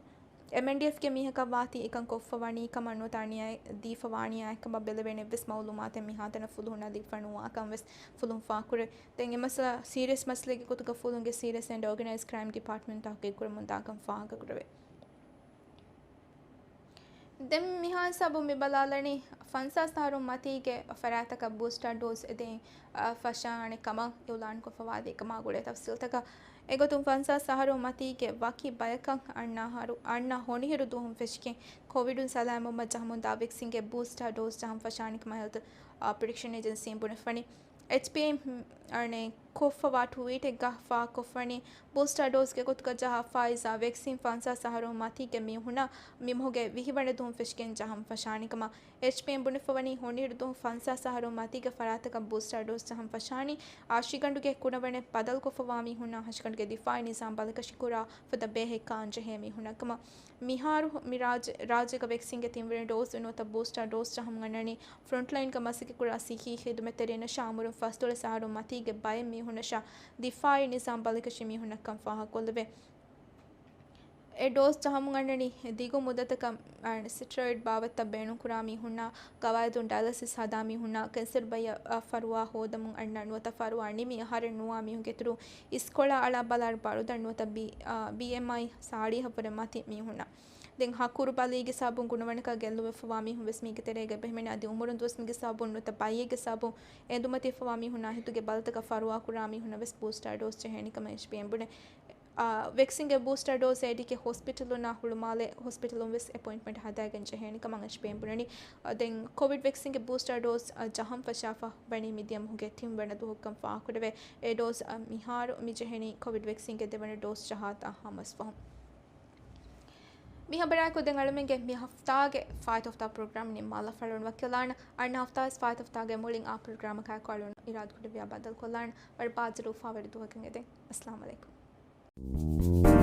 އެމްއެންޑީއެފްގެ މީހަކަށް ވާތީ އެކަން ކޮށްފަ ވަނީ ކަމަށް ނުވަތަ އަނިޔާ ދީފަ ވާނީ އާއެއް ކަމަށް ބެލެވޭނެ އެއްވެސް މައުލޫމާތެއް މިހާތަނަށް ފުލުހުންނަށް ލިބިފަ ނުވާކަން ވެސް ފުލުހުން ފާހަގަކުރޭ. ދެން އެ މައްސަލަ ސީރިއަސް މައްސަލައެއްގެ ގޮތުގަ ފުލުހުންގެ ސީރިއަސް އެންޑް އޯގަނައިޒް ކްރައިމް ޑިޕާޓްމަންޓް ތަހުގީގު ކުރަމުން ދާކަން ފާހަގަކުރެވޭ. ދެން މިހާ ހިސާބުން މި ބަލާލަނީ ފަންސާސް އަހަރުން މަތީގެ ފަރާތްތަކަށް ބޫސްޓާ ޑޯޒް އެދެން، އަ، ފަށާނެ ކަމަށް އިއުލާންކޮށްފަވާތީ ކަމާ ގުޅޭ ތަފްސީލްތަކަށް. އެގޮތުން ފަންސާސް އަހަރުން މަތީގެ ވަކި ބަޔަކަށް އަންނަ އަހަރު، އަންނަ ހޮނިހިރު ދުވަހުން ފެށިގެން ކޮވިޑުން ސަލާމަތްވުމަށް ޖަހަމުންދާ ވެކްސިންގެ ބޫސްޓާ ޑޯޒް ޖަހަން ފަށާނެ ކަމަށް ހެލްތު، އަ، ޕްރޮޓެކްޝަން އޭޖެންސީން ބުނެފަނީ. އެޗްޕީ އަނެއް ކޮށްފަވާ ޓުވީޓެއްގަ ފާހަގަކޮށްފަވަނީ، ބޫސްޓާ ޑޯޒްގެ ގޮތުގަ ޖަހާ ފާއިޒާ ވެކްސިން ފަންސާސް އަހަރު މަތީގެ މީހުންނަށް މި މަހުގެ ވިހި ވަނަ ދުވަހުން ފެށިގެން ޖަހަން ފަށާނެ ކަމަށް އެޗްޕީއެމް ބުނެފަވަނީ، ހޮނިއިރު ދުވަހު ފަންސާސް އަހަރު މަތީގެ ފަރާތަކަށް ބޫސްޓާ ޑޯޒް ޖަހަން ފަށާނީ، އަށިގަނޑުގެ ކުނަވަނެއް ބަދަލުކޮށްފަވާ މީހުންނާ އަށިގަނޑުގެ ދިފާއީ ނިޒާމް ބަލިކަށި ކުރާ ފަދަ ބޭހެއް ކާން ޖެހޭ މީހުންނަށް ކަމަށް. މިހާރު މި ރާއްޖެ، ރާއްޖޭގަ ވެކްސިންގެ ތިންވަނަ ޑޯޒް ނުވަތަ ބޫސްޓާ ޑޯޒް ޖަހަމުން އަންނަނީ، ފްރޮންޓްލައިންގަ މަސައްކަތްކުރާ ސިއްހީ ޚިދުމަތްތެރިންނަށާ އުމުރުން ފަސްދޮޅަސް އަހަރު މަތީގެ ބައެއް މީހުންނަށާ ދިފާއީ ނިޒާމް ބަލިކަށި މީހުންނަށްކަން ފާހަގަކޮށްލެވޭ. އެ ޑޯޒް ޖަހަމުން އަންނަނީ ދިގު މުއްދަތަކަށް ސްޓެރޮއިޑް ބާވަތްތައް ބޭނުންކުރާ މީހުންނާ، ގަވާއިދުން ޑަޔަލަސިސް ހަދާ މީހުންނާ، ކެންސަރު ބައްޔަށް ފަރުވާ ހޯދަމުން އަންނަ ނުވަތަ ފަރުވާ ނިމި އަހަރެއް ނުވާ މީހުންގެ އިތުރު، އިސްކޮޅާ އަޅާ ބަލާއިރު ބަރުދަން ނުވަތަ ބީ، އާ، ބީއެމްއައި ސާޅީހަށްވުރެ މަތި މީހުންނަށް. ދެން ހަކުރު ބަލީގެ ސަބަބުން ގުނަވަނަކަށް ގެއްލުވެފަވާ މީހުން ވެސް މީގެ ތެރޭގަ އެބަހިމެނޭ. އަދި އުމުރުން ދުވަސް މީގެ ސަބަބުން ނުވަތަ ބައްޔެއްގެ ސަބަބުން އެނދުމަތިވެފަވާ މީހުންނާ ހިތުގެ ބަލިތަކަށް ފަރުވާކުރާ މީހުންނަށް ވެސް ބޫސްޓާ ޑޯޒް ޖެހޭނެ ކަމަށް އެޗްޕީއެމް ބުނޭ. އާ، ވެކްސިންގެ ބޫސްޓާ ޑޯޒް އޭޑީކޭ ހޮސްޕިޓަލުންނާ ހުޅުމާލޭ ހޮސްޕިޓަލުން ވެސް އެޕޮއިންޓްމަންޓް ހަދާގެން ޖެހޭނެ ކަމަށް އެޗްޕީއެމް ބުނަނީ. އާ، ދެން ކޮވިޑް ވެކްސިންގެ ބޫސްޓާ ޑޯޒް، އާ، ޖަހަން ފަށާފަ ވަނީ މިދިޔަ މަހުގެ ތިން ވަނަ ދުވަހުކަން ފާހަގަކުރެވޭ. އެ ޑޯޒް، އާ، މިހާރު މި ޖެހެނީ ކޮވިޑް ވެކްސިންގެ ދެވަނަ ޑޯޒް ޖަހާތާ ހަމަސް ފަހުން. މި ހަބަރާއެކު ދެން އަޅުމެންގެ މި ހަފްތާގެ ފާއިތު ހަފްތާ ޕްރޮގްރާމް ނިންމާލަފަ. އަޅުން ވަކިވެލާނަން. އަންނަ ހަފްތާވެސް ފާއިތު ހަފްތާގެ މުޅިން އާ ޕްރޮގްރާމަކާއެކު އަޅުން އިރާދަކުރެއްވިޔާ ބައްދަލުކޮށްލާނަން. ވަރަށް ބާއްޖަވެރި އުފާވެރި ދުވަހަކަށް އެދެން. އައްސަލާމު ޢަލައިކުމް.